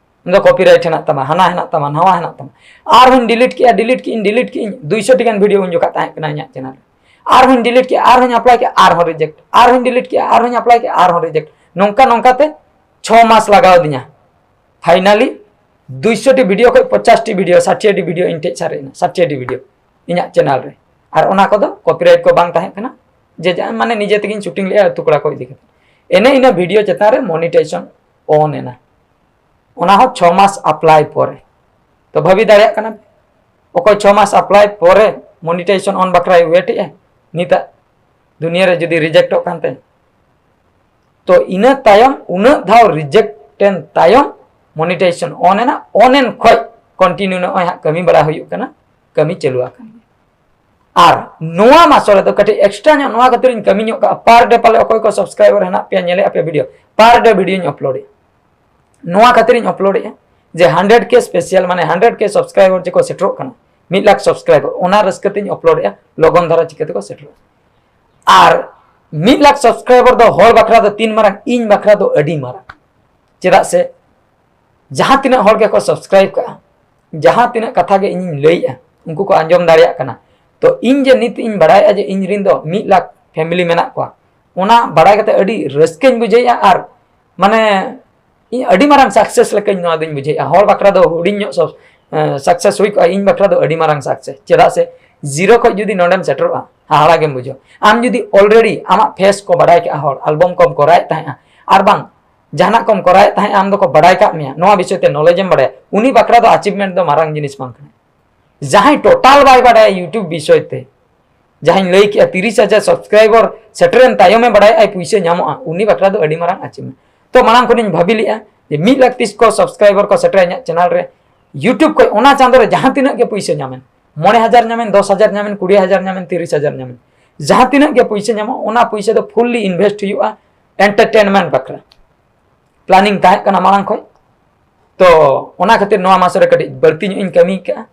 ᱟᱢ ᱫᱚ copyright ᱦᱮᱱᱟᱜ ᱛᱟᱢᱟ, ᱦᱟᱱᱟ ᱦᱮᱱᱟᱜ ᱛᱟᱢᱟ, ᱱᱟᱣᱟ ᱦᱮᱱᱟᱜ ᱛᱟᱢᱟ᱾ ᱟᱨᱦᱚᱸᱧ delete ᱠᱮᱜᱼᱟ, delete ᱠᱮᱜᱼᱟᱹᱧ, delete ᱠᱮᱜᱼᱟᱹᱧ, ᱫᱩᱭᱥᱚ ᱴᱤ ᱜᱟᱱ ᱵᱷᱤᱰᱤᱭᱳ ᱩᱱ ᱡᱚᱠᱷᱟᱜ ᱛᱟᱦᱮᱸ ᱠᱟᱱᱟ ᱤᱧᱟᱹᱜ channel ᱨᱮ᱾ ᱟᱨᱦᱚᱸᱧ delete ᱠᱮᱜᱼᱟ, ᱟᱨᱦᱚᱸᱧ apply ᱠᱮᱜᱼᱟ, ᱟᱨᱦᱚᱸ reject, ᱟᱨᱦᱚᱸᱧ delete ᱠᱮᱜᱼᱟ, ᱟᱨᱦᱚᱸᱧ apply ᱠᱮᱜᱼᱟ, ᱟᱨᱦᱚᱸ reject᱾ ᱱᱚᱝᱠᱟ ᱱᱚᱝᱠᱟ ᱛᱮ ᱪᱷᱚ ᱢᱟᱥ ᱞᱟᱜᱟᱣ ᱟᱹᱫᱤᱧᱟ᱾ Finally ᱫᱩᱭᱥᱚ ᱴᱤ ᱵᱷᱤᱰᱤᱭᱳ ᱠᱷᱚᱡ ᱯᱚᱧᱪᱟᱥ ᱴᱤ ᱵᱷᱤᱰᱤᱭᱳ, ᱥᱟᱴᱷᱤᱭᱟ ᱴᱤ ᱵᱷᱤᱰᱤᱭᱳ ᱤᱧ ᱴᱷᱮᱡ ᱥᱟᱨᱮᱡ ᱮᱱᱟ, ᱥᱟᱴᱷᱤᱭᱟ ᱴᱤ ᱵᱷᱤᱰᱤᱭᱳ ᱤᱧᱟᱹᱜ channel ᱨᱮ᱾ ᱟᱨ ᱚᱱᱟ ᱠᱚᱫᱚ copyright ᱠᱚ ᱵᱟᱝ ᱛᱟᱦᱮᱸ ᱠᱟᱱᱟ, ᱡᱮ ᱡᱟ-, ᱢᱟᱱᱮ ᱱᱤᱡᱮ ᱛᱮᱜᱮᱧ shooting ᱞᱮᱜᱼᱟ ᱟᱹᱛᱩ ᱠᱚᱲᱟ ᱠᱚ ᱤᱫᱤ ᱠᱟᱛᱮ᱾ ᱮᱱᱮ ᱤᱱᱟᱹ ᱵᱷᱤᱰᱤᱭᱳ ᱪᱮᱛᱟᱱ ᱨᱮ monetization on ᱮᱱᱟ, ᱚᱱᱟ ᱦᱚᱸ ᱪᱷᱚ ᱢᱟᱥ apply ᱯᱚᱨᱮ᱾ ᱛᱚ ᱵᱷᱟᱹᱵᱤ ᱫᱟᱲᱮᱭᱟᱜ ᱠᱟᱱᱟ ᱯᱮ, ᱚᱠᱚᱭ ᱪᱷᱚ ᱢᱟᱥ apply ᱯᱚᱨᱮ monetization on ᱵᱟᱠᱷᱨᱟᱭ wait ᱮᱜᱼᱟ, ᱱᱤᱛᱟᱜ ᱫᱩᱱᱤᱭᱟᱹ ᱨᱮ ᱡᱩᱫᱤ rejectᱚᱜ ᱠᱟᱱ ᱛᱟᱭᱟ᱾ ᱛᱚ ᱤᱱᱟᱹ ᱛᱟᱭᱚᱢ, ᱩᱱᱟᱹᱜ ᱫᱷᱟᱣ reject ᱮᱱ ᱛᱟᱭᱚᱢ monetization on ᱮᱱᱟ, on ᱮᱱ ᱠᱷᱚᱡ continue ᱱᱚᱜᱼᱚᱭ ᱦᱟᱸᱜ ᱠᱟᱹᱢᱤ ᱵᱟᱲᱟ ᱦᱩᱭᱩᱜ ᱠᱟᱱᱟ, ᱠᱟᱹᱢᱤ ᱪᱟᱹᱞᱩ ᱟᱠᱟᱱ ᱜᱮᱭᱟ᱾ ᱟᱨ ᱱᱚᱣᱟ ᱢᱟᱥ ᱨᱮᱫᱚ ᱠᱟᱹᱴᱤᱡ ᱮᱠᱥᱴᱨᱟ ᱧᱚᱜ ᱱᱚᱣᱟ ᱠᱷᱟᱹᱛᱤᱨ ᱤᱧ ᱠᱟᱹᱢᱤ ᱧᱚᱜ ᱠᱟᱜᱼᱟ, ᱯᱟᱨ ᱰᱮ ᱯᱟᱞᱮ ᱚᱠᱚᱭ ᱠᱚ ᱥᱟᱵᱥᱠᱨᱟᱭᱵᱟᱨ ᱦᱮᱱᱟᱜ ᱯᱮᱭᱟ, ᱧᱮᱞᱮᱫᱼᱟ ᱯᱮ ᱵᱷᱤᱰᱤᱭᱳ, ᱯᱟᱨ ᱰᱮ ᱵᱷᱤᱰᱤᱭᱳᱧ ᱟᱯᱞᱳᱰᱮᱜᱼᱟ᱾ ᱱᱚᱣᱟ ᱠᱷᱟᱹᱛᱤᱨᱤᱧ ᱟᱯᱞᱳᱰᱮᱜᱼᱟ ᱡᱮ ᱦᱟᱱᱰᱨᱮᱰ ᱠᱮ ᱥᱯᱮᱥᱟᱞ, ᱢᱟᱱᱮ ᱦᱟᱱᱰᱨᱮᱰ ᱠᱮ ᱥᱟᱵᱥᱠᱨᱟᱭᱵᱟᱨ ᱡᱮᱠᱚ ᱥᱮᱴᱮᱨᱚᱜ ᱠᱟᱱᱟ, ᱢᱤᱫ ᱞᱟᱠᱷ ᱥᱟᱵᱥᱠᱨᱟᱭᱵᱟᱨ, ᱚᱱᱟ ᱨᱟᱹᱥᱠᱟᱹ ᱛᱮᱧ ᱟᱯᱞᱳᱰᱮᱜᱼᱟ, ᱞᱚᱜᱚᱱ ᱫᱷᱟᱨᱟ ᱪᱤᱠᱟᱹ ᱛᱮᱠᱚ ᱥᱮᱴᱮᱨᱚᱜᱼᱟ᱾ ᱟᱨ ᱢᱤᱫ ᱞᱟᱠᱷ ᱥᱟᱵᱥᱠᱨᱟᱭᱵᱟᱨ ᱫᱚ ᱦᱚᱲ ᱵᱟᱠᱷᱨᱟ ᱫᱚ ᱛᱤᱱ ᱢᱟᱨᱟᱝ, ᱤᱧ ᱵᱟᱠᱷᱨᱟ ᱫᱚ ᱟᱹᱰᱤ ᱢᱟᱨᱟᱝ᱾ ᱪᱮᱫᱟᱜ ᱥᱮ ᱡᱟᱦᱟᱸ ᱛᱤᱱᱟᱹᱜ ᱦᱚᱲ ᱜᱮᱠᱚ ᱥᱟᱵᱥᱠᱨᱟᱭᱤᱵ ᱠᱟᱜᱼᱟ, ᱡᱟᱦᱟᱸ ᱛᱤᱱᱟᱹᱜ ᱠᱟᱛᱷᱟ ᱜᱮ ᱤᱧᱤᱧ ᱞᱟᱹᱭᱮᱜᱼᱟ, ᱩᱱᱠᱩ ᱠᱚ ᱟᱸᱡᱚᱢ ᱫᱟᱲᱮᱭᱟᱜ ᱠᱟᱱᱟ᱾ ᱛᱚ ᱤᱧ ᱡᱮ ᱱᱤᱛ ᱤᱧ ᱵᱟᱲᱟᱭᱮᱜᱼᱟ ᱡᱮ ᱤᱧ ᱨᱤᱱ ᱫᱚ ᱢᱤᱫ ᱞᱟᱠᱷ ᱯᱷᱮᱢᱤᱞᱤ ᱢᱮᱱᱟᱜ ᱠᱚᱣᱟ, ᱚᱱᱟ ᱵᱟᱲᱟᱭ ᱠᱟᱛᱮ ᱟᱹᱰᱤ ᱨᱟᱹᱥᱠᱟᱹᱧ ᱵᱩᱡᱷᱟᱹᱣᱮᱜᱼᱟ᱾ ᱟᱨ ᱢᱟᱱᱮ ᱤᱧ ᱟᱹᱰᱤ ᱢᱟᱨᱟᱝ ᱥᱟᱠᱥᱮᱥ ᱞᱮᱠᱟᱧ ᱱᱚᱣᱟ ᱫᱚᱧ ᱵᱩᱡᱷᱟᱹᱣᱮᱜᱼᱟ᱾ ᱦᱚᱲ ᱵᱟᱠᱷᱨᱟ ᱫᱚ ᱦᱩᱰᱤᱧ ᱧᱚᱜ ᱥᱟᱠᱥᱮᱥ ᱦᱩᱭ ᱠᱚᱜᱼᱟ, ᱤᱧ ᱵᱟᱠᱷᱨᱟ ᱫᱚ ᱟᱹᱰᱤ ᱢᱟᱨᱟᱝ ᱥᱟᱠᱥᱮᱥ᱾ ᱪᱮᱫᱟᱜ ᱥᱮ ᱡᱤᱨᱳ ᱠᱷᱚᱱ ᱡᱩᱫᱤ ᱱᱚᱰᱮᱢ ᱥᱮᱴᱮᱨᱚᱜᱼᱟ, ᱦᱟᱦᱟᱲᱟ ᱜᱮᱢ ᱵᱩᱡᱷᱟᱹᱣᱟ᱾ ᱟᱢ ᱡᱩᱫᱤ ᱚᱞᱨᱮᱰᱤ ᱟᱢᱟᱜ ᱯᱷᱮᱥ ᱠᱚ ᱵᱟᱰᱟᱭ ᱠᱟᱜᱼᱟ ᱦᱚᱲ, ᱟᱞᱵᱚᱢ ᱠᱚᱢ ᱠᱚᱨᱟᱣᱮᱫ ᱛᱟᱦᱮᱸᱜᱼᱟ, ᱟᱨ ᱵᱟᱝ ᱡᱟᱦᱟᱱᱟᱜ ᱠᱚᱢ ᱠᱚᱨᱟᱣᱮᱫ ᱛᱟᱦᱮᱸᱜᱼᱟ, ᱟᱢ ᱫᱚᱠᱚ ᱵᱟᱰᱟᱭ ᱠᱟᱜ ᱢᱮᱭᱟ, ᱱᱚᱣᱟ ᱵᱤᱥᱚᱭ ᱛᱮ ᱱᱚᱞᱮᱡᱽ ᱮᱢ ᱵᱟᱰᱟᱭᱟ, ᱩᱱᱤ ᱵᱟᱠᱷᱨᱟ ᱫᱚ ᱟᱪᱤᱵᱷᱢᱮᱱᱴ ᱫᱚ ᱢᱟᱨᱟᱝ ᱡᱤᱱᱤᱥ ᱵᱟᱝ ᱠᱟᱱᱟ᱾ ᱡᱟᱦᱟᱸᱭ ᱴᱳᱴᱟᱞ ᱵᱟᱭ ᱵᱟᱰᱟᱭᱟ YouTube ᱵᱤᱥᱚᱭ ᱛᱮ, ᱡᱟᱦᱟᱸᱧ ᱞᱟᱹᱭ ᱠᱮᱜᱼᱟ ᱛᱤᱨᱤᱥ ᱦᱟᱡᱟᱨ ᱥᱟᱵᱥᱠᱨᱟᱭᱵᱟᱨ ᱥᱮᱴᱮᱨᱮᱱ ᱛᱟᱭᱚᱢᱮ ᱵᱟᱰᱟᱭᱟ ᱟᱭ ᱯᱩᱭᱥᱟᱹ ᱧᱟᱢᱚᱜᱼᱟ, ᱩᱱᱤ ᱵᱟᱠᱷᱨᱟ ᱫᱚ ᱟᱹᱰᱤ ᱢᱟᱨᱟᱝ ᱟᱪᱤᱵᱷᱢᱮᱱᱴ᱾ ᱛᱚ ᱢᱟᱲᱟᱝ ᱠᱷᱚᱱᱤᱧ ᱵᱷᱟᱹᱵᱤ ᱞᱮᱜᱼᱟ ᱡᱮ ᱢᱤᱫ ᱞᱟᱠᱷ ᱛᱤᱥ ᱠᱚ ᱥᱟᱵᱥᱠᱨᱟᱭᱵᱟᱨ ᱠᱚ ᱥᱮᱴᱮᱨᱟ ᱤᱧᱟᱹᱜ ᱪᱮᱱᱮᱞ ᱨᱮ, YouTube ᱠᱷᱚᱱ ᱚᱱᱟ ᱪᱟᱸᱫᱳ ᱨᱮ ᱡᱟᱦᱟᱸ ᱛᱤᱱᱟᱹᱜ ᱜᱮ ᱯᱩᱭᱥᱟᱹ ᱧᱟᱢᱮᱱ, ᱢᱚᱬᱮ ᱦᱟᱡᱟᱨ ᱧᱟᱢᱮᱱ, ᱫᱚᱥ ᱦᱟᱡᱟᱨ ᱧᱟᱢᱮᱱ, ᱠᱩᱲᱤ ᱦᱟᱡᱟᱨ ᱧᱟᱢᱮᱱ, ᱛᱤᱨᱤᱥ ᱦᱟᱡᱟᱨ ᱧᱟᱢᱮᱱ, ᱡᱟᱦᱟᱸ ᱛᱤᱱᱟᱹᱜ ᱜᱮ ᱯᱩᱭᱥᱟᱹ ᱧᱟᱢᱚᱜ, ᱚᱱᱟ ᱯᱩᱭᱥᱟᱹ ᱫᱚ ᱯᱷᱩᱞᱞᱤ ᱤᱱᱵᱷᱮᱥᱴ ᱦᱩᱭᱩᱜᱼᱟ ᱮᱱᱴᱟᱨᱴᱮᱱᱢᱮᱱᱴ ᱵᱟᱠᱷᱨᱟ᱾ ᱯᱞᱟᱱᱤᱝ ᱛᱟᱦᱮᱸ ᱠᱟᱱᱟ ᱢᱟᱲᱟᱝ ᱠᱷᱚᱱ᱾ ᱛᱚ ᱚᱱᱟ ᱠᱷᱟᱹᱛᱤᱨ ᱱᱚᱣᱟ ᱢᱟᱥ ᱨᱮ ᱠᱟᱹᱴᱤᱡ ᱵᱟᱹᱲᱛᱤ ᱧᱚᱜ ᱤᱧ ᱠᱟᱹᱢᱤ ᱠᱟᱜᱼᱟ᱾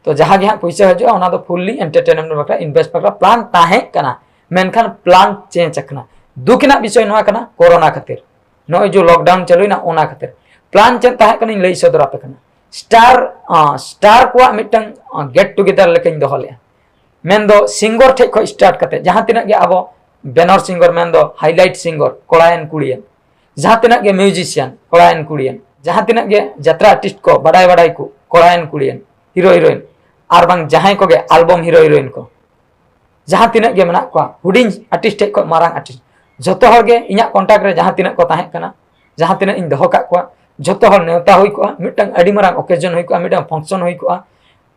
ᱛᱚ ᱡᱟᱦᱟᱸ ᱜᱮ ᱦᱟᱸᱜ ᱯᱩᱭᱥᱟᱹ ᱦᱤᱡᱩᱜᱼᱟ, ᱚᱱᱟ ᱫᱚ ᱯᱷᱩᱞᱞᱤ ᱮᱱᱴᱟᱨᱴᱮᱱᱢᱮᱱᱴ ᱵᱟᱠᱷᱨᱟ, ᱤᱱᱵᱷᱮᱥᱴ ᱵᱟᱠᱷᱨᱟ ᱯᱞᱟᱱ ᱛᱟᱦᱮᱸ ᱠᱟᱱᱟ, ᱢᱮᱱᱠᱷᱟᱱ ᱯᱞᱟᱱ ᱪᱮᱧᱡᱽ ᱟᱠᱟᱱᱟ᱾ ᱫᱩᱠ ᱨᱮᱱᱟᱜ ᱵᱤᱥᱚᱭ ᱱᱚᱣᱟ ᱠᱟᱱᱟ, ᱠᱳᱨᱳᱱᱟ ᱠᱷᱟᱹᱛᱤᱨ, ᱱᱚᱜᱼᱚᱭ ᱡᱮ ᱞᱚᱠᱰᱟᱣᱩᱱ ᱪᱟᱹᱞᱩᱭᱮᱱᱟ, ᱚᱱᱟ ᱠᱷᱟᱹᱛᱤᱨ᱾ ᱯᱞᱟᱱ ᱪᱮᱫ ᱛᱟᱦᱮᱸ ᱠᱟᱱᱟᱧ ᱞᱟᱹᱭ ᱥᱚᱫᱚᱨ ᱟᱯᱮ ᱠᱟᱱᱟ᱾ ᱥᱴᱟᱨ, ᱟᱸ, ᱥᱴᱟᱨ ᱠᱚᱣᱟᱜ ᱢᱤᱫᱴᱟᱝ, ᱟᱸ, ᱜᱮᱴ ᱴᱩᱜᱮᱫᱟᱨ ᱞᱮᱠᱟᱧ ᱫᱚᱦᱚ ᱞᱮᱜᱼᱟ᱾ ᱢᱮᱱᱫᱚ ᱥᱤᱝᱜᱚᱨ ᱴᱷᱮᱡ ᱠᱷᱚᱡ ᱥᱴᱟᱨᱴ ᱠᱟᱛᱮ ᱡᱟᱦᱟᱸ ᱛᱤᱱᱟᱹᱜ ᱜᱮ ᱟᱵᱚ ᱵᱮᱱᱚᱨ ᱥᱤᱝᱜᱚᱨ, ᱢᱮᱱᱫᱚ ᱦᱟᱭᱞᱟᱭᱤᱴ ᱥᱤᱝᱜᱚᱨ, ᱠᱚᱲᱟᱭᱮᱱ ᱠᱩᱲᱤᱭᱮᱱ, ᱡᱟᱦᱟᱸ ᱛᱤᱱᱟᱹᱜ ᱜᱮ ᱢᱤᱭᱩᱡᱤᱥᱤᱭᱟᱱ, ᱠᱚᱲᱟᱭᱮᱱ ᱠᱩᱲᱤᱭᱮᱱ, ᱡᱟᱦᱟᱸ ᱛᱤᱱᱟᱹᱜ ᱜᱮ ᱡᱟᱛᱨᱟ ᱟᱨᱴᱤᱥᱴ ᱠᱚ, ᱵᱟᱰᱟᱭ ᱵᱟᱰᱟᱭ ᱠᱚ, ᱠᱚᱲᱟᱭᱮᱱ ᱠᱩᱲᱤᱭᱮᱱ, ᱦᱤᱨᱳ ᱦᱤᱨᱳᱭᱤᱱ, ᱟᱨ ᱵᱟᱝ ᱡᱟᱦᱟᱸᱭ ᱠᱚᱜᱮ ᱟᱞᱵᱚᱢ ᱦᱤᱨᱳ ᱦᱤᱨᱳᱭᱤᱱ ᱠᱚ, ᱡᱟᱦᱟᱸ ᱛᱤᱱᱟᱹᱜ ᱜᱮ ᱢᱮᱱᱟᱜ ᱠᱚᱣᱟ, ᱦᱩᱰᱤᱧ ᱟᱨᱴᱤᱥᱴ ᱴᱷᱮᱡ ᱠᱷᱚᱡ ᱢᱟᱨᱟᱝ ᱟᱨᱴᱤᱥᱴ, ᱡᱷᱚᱛᱚ ᱦᱚᱲ ᱜᱮ ᱤᱧᱟᱹᱜ ᱠᱚᱱᱴᱟᱠᱴ ᱨᱮ ᱡᱟᱦᱟᱸ ᱛᱤᱱᱟᱹᱜ ᱠᱚ ᱛᱟᱦᱮᱸ ᱠᱟᱱᱟ, ᱡᱟᱦᱟᱸ ᱛᱤᱱᱟᱹᱜ ᱤᱧ ᱫᱚᱦᱚ ᱠᱟᱜ ᱠᱚᱣᱟ, ᱡᱷᱚᱛᱚ ᱦᱚᱲ ᱱᱮᱣᱛᱟ ᱦᱩᱭ ᱠᱚᱜᱼᱟ, ᱢᱤᱫᱴᱟᱝ ᱟᱹᱰᱤ ᱢᱟᱨᱟᱝ ᱚᱠᱮᱡᱚᱱ ᱦᱩᱭ ᱠᱚᱜᱼᱟ, ᱢᱤᱫᱴᱟᱝ ᱯᱷᱟᱝᱥᱚᱱ ᱦᱩᱭ ᱠᱚᱜᱼᱟ,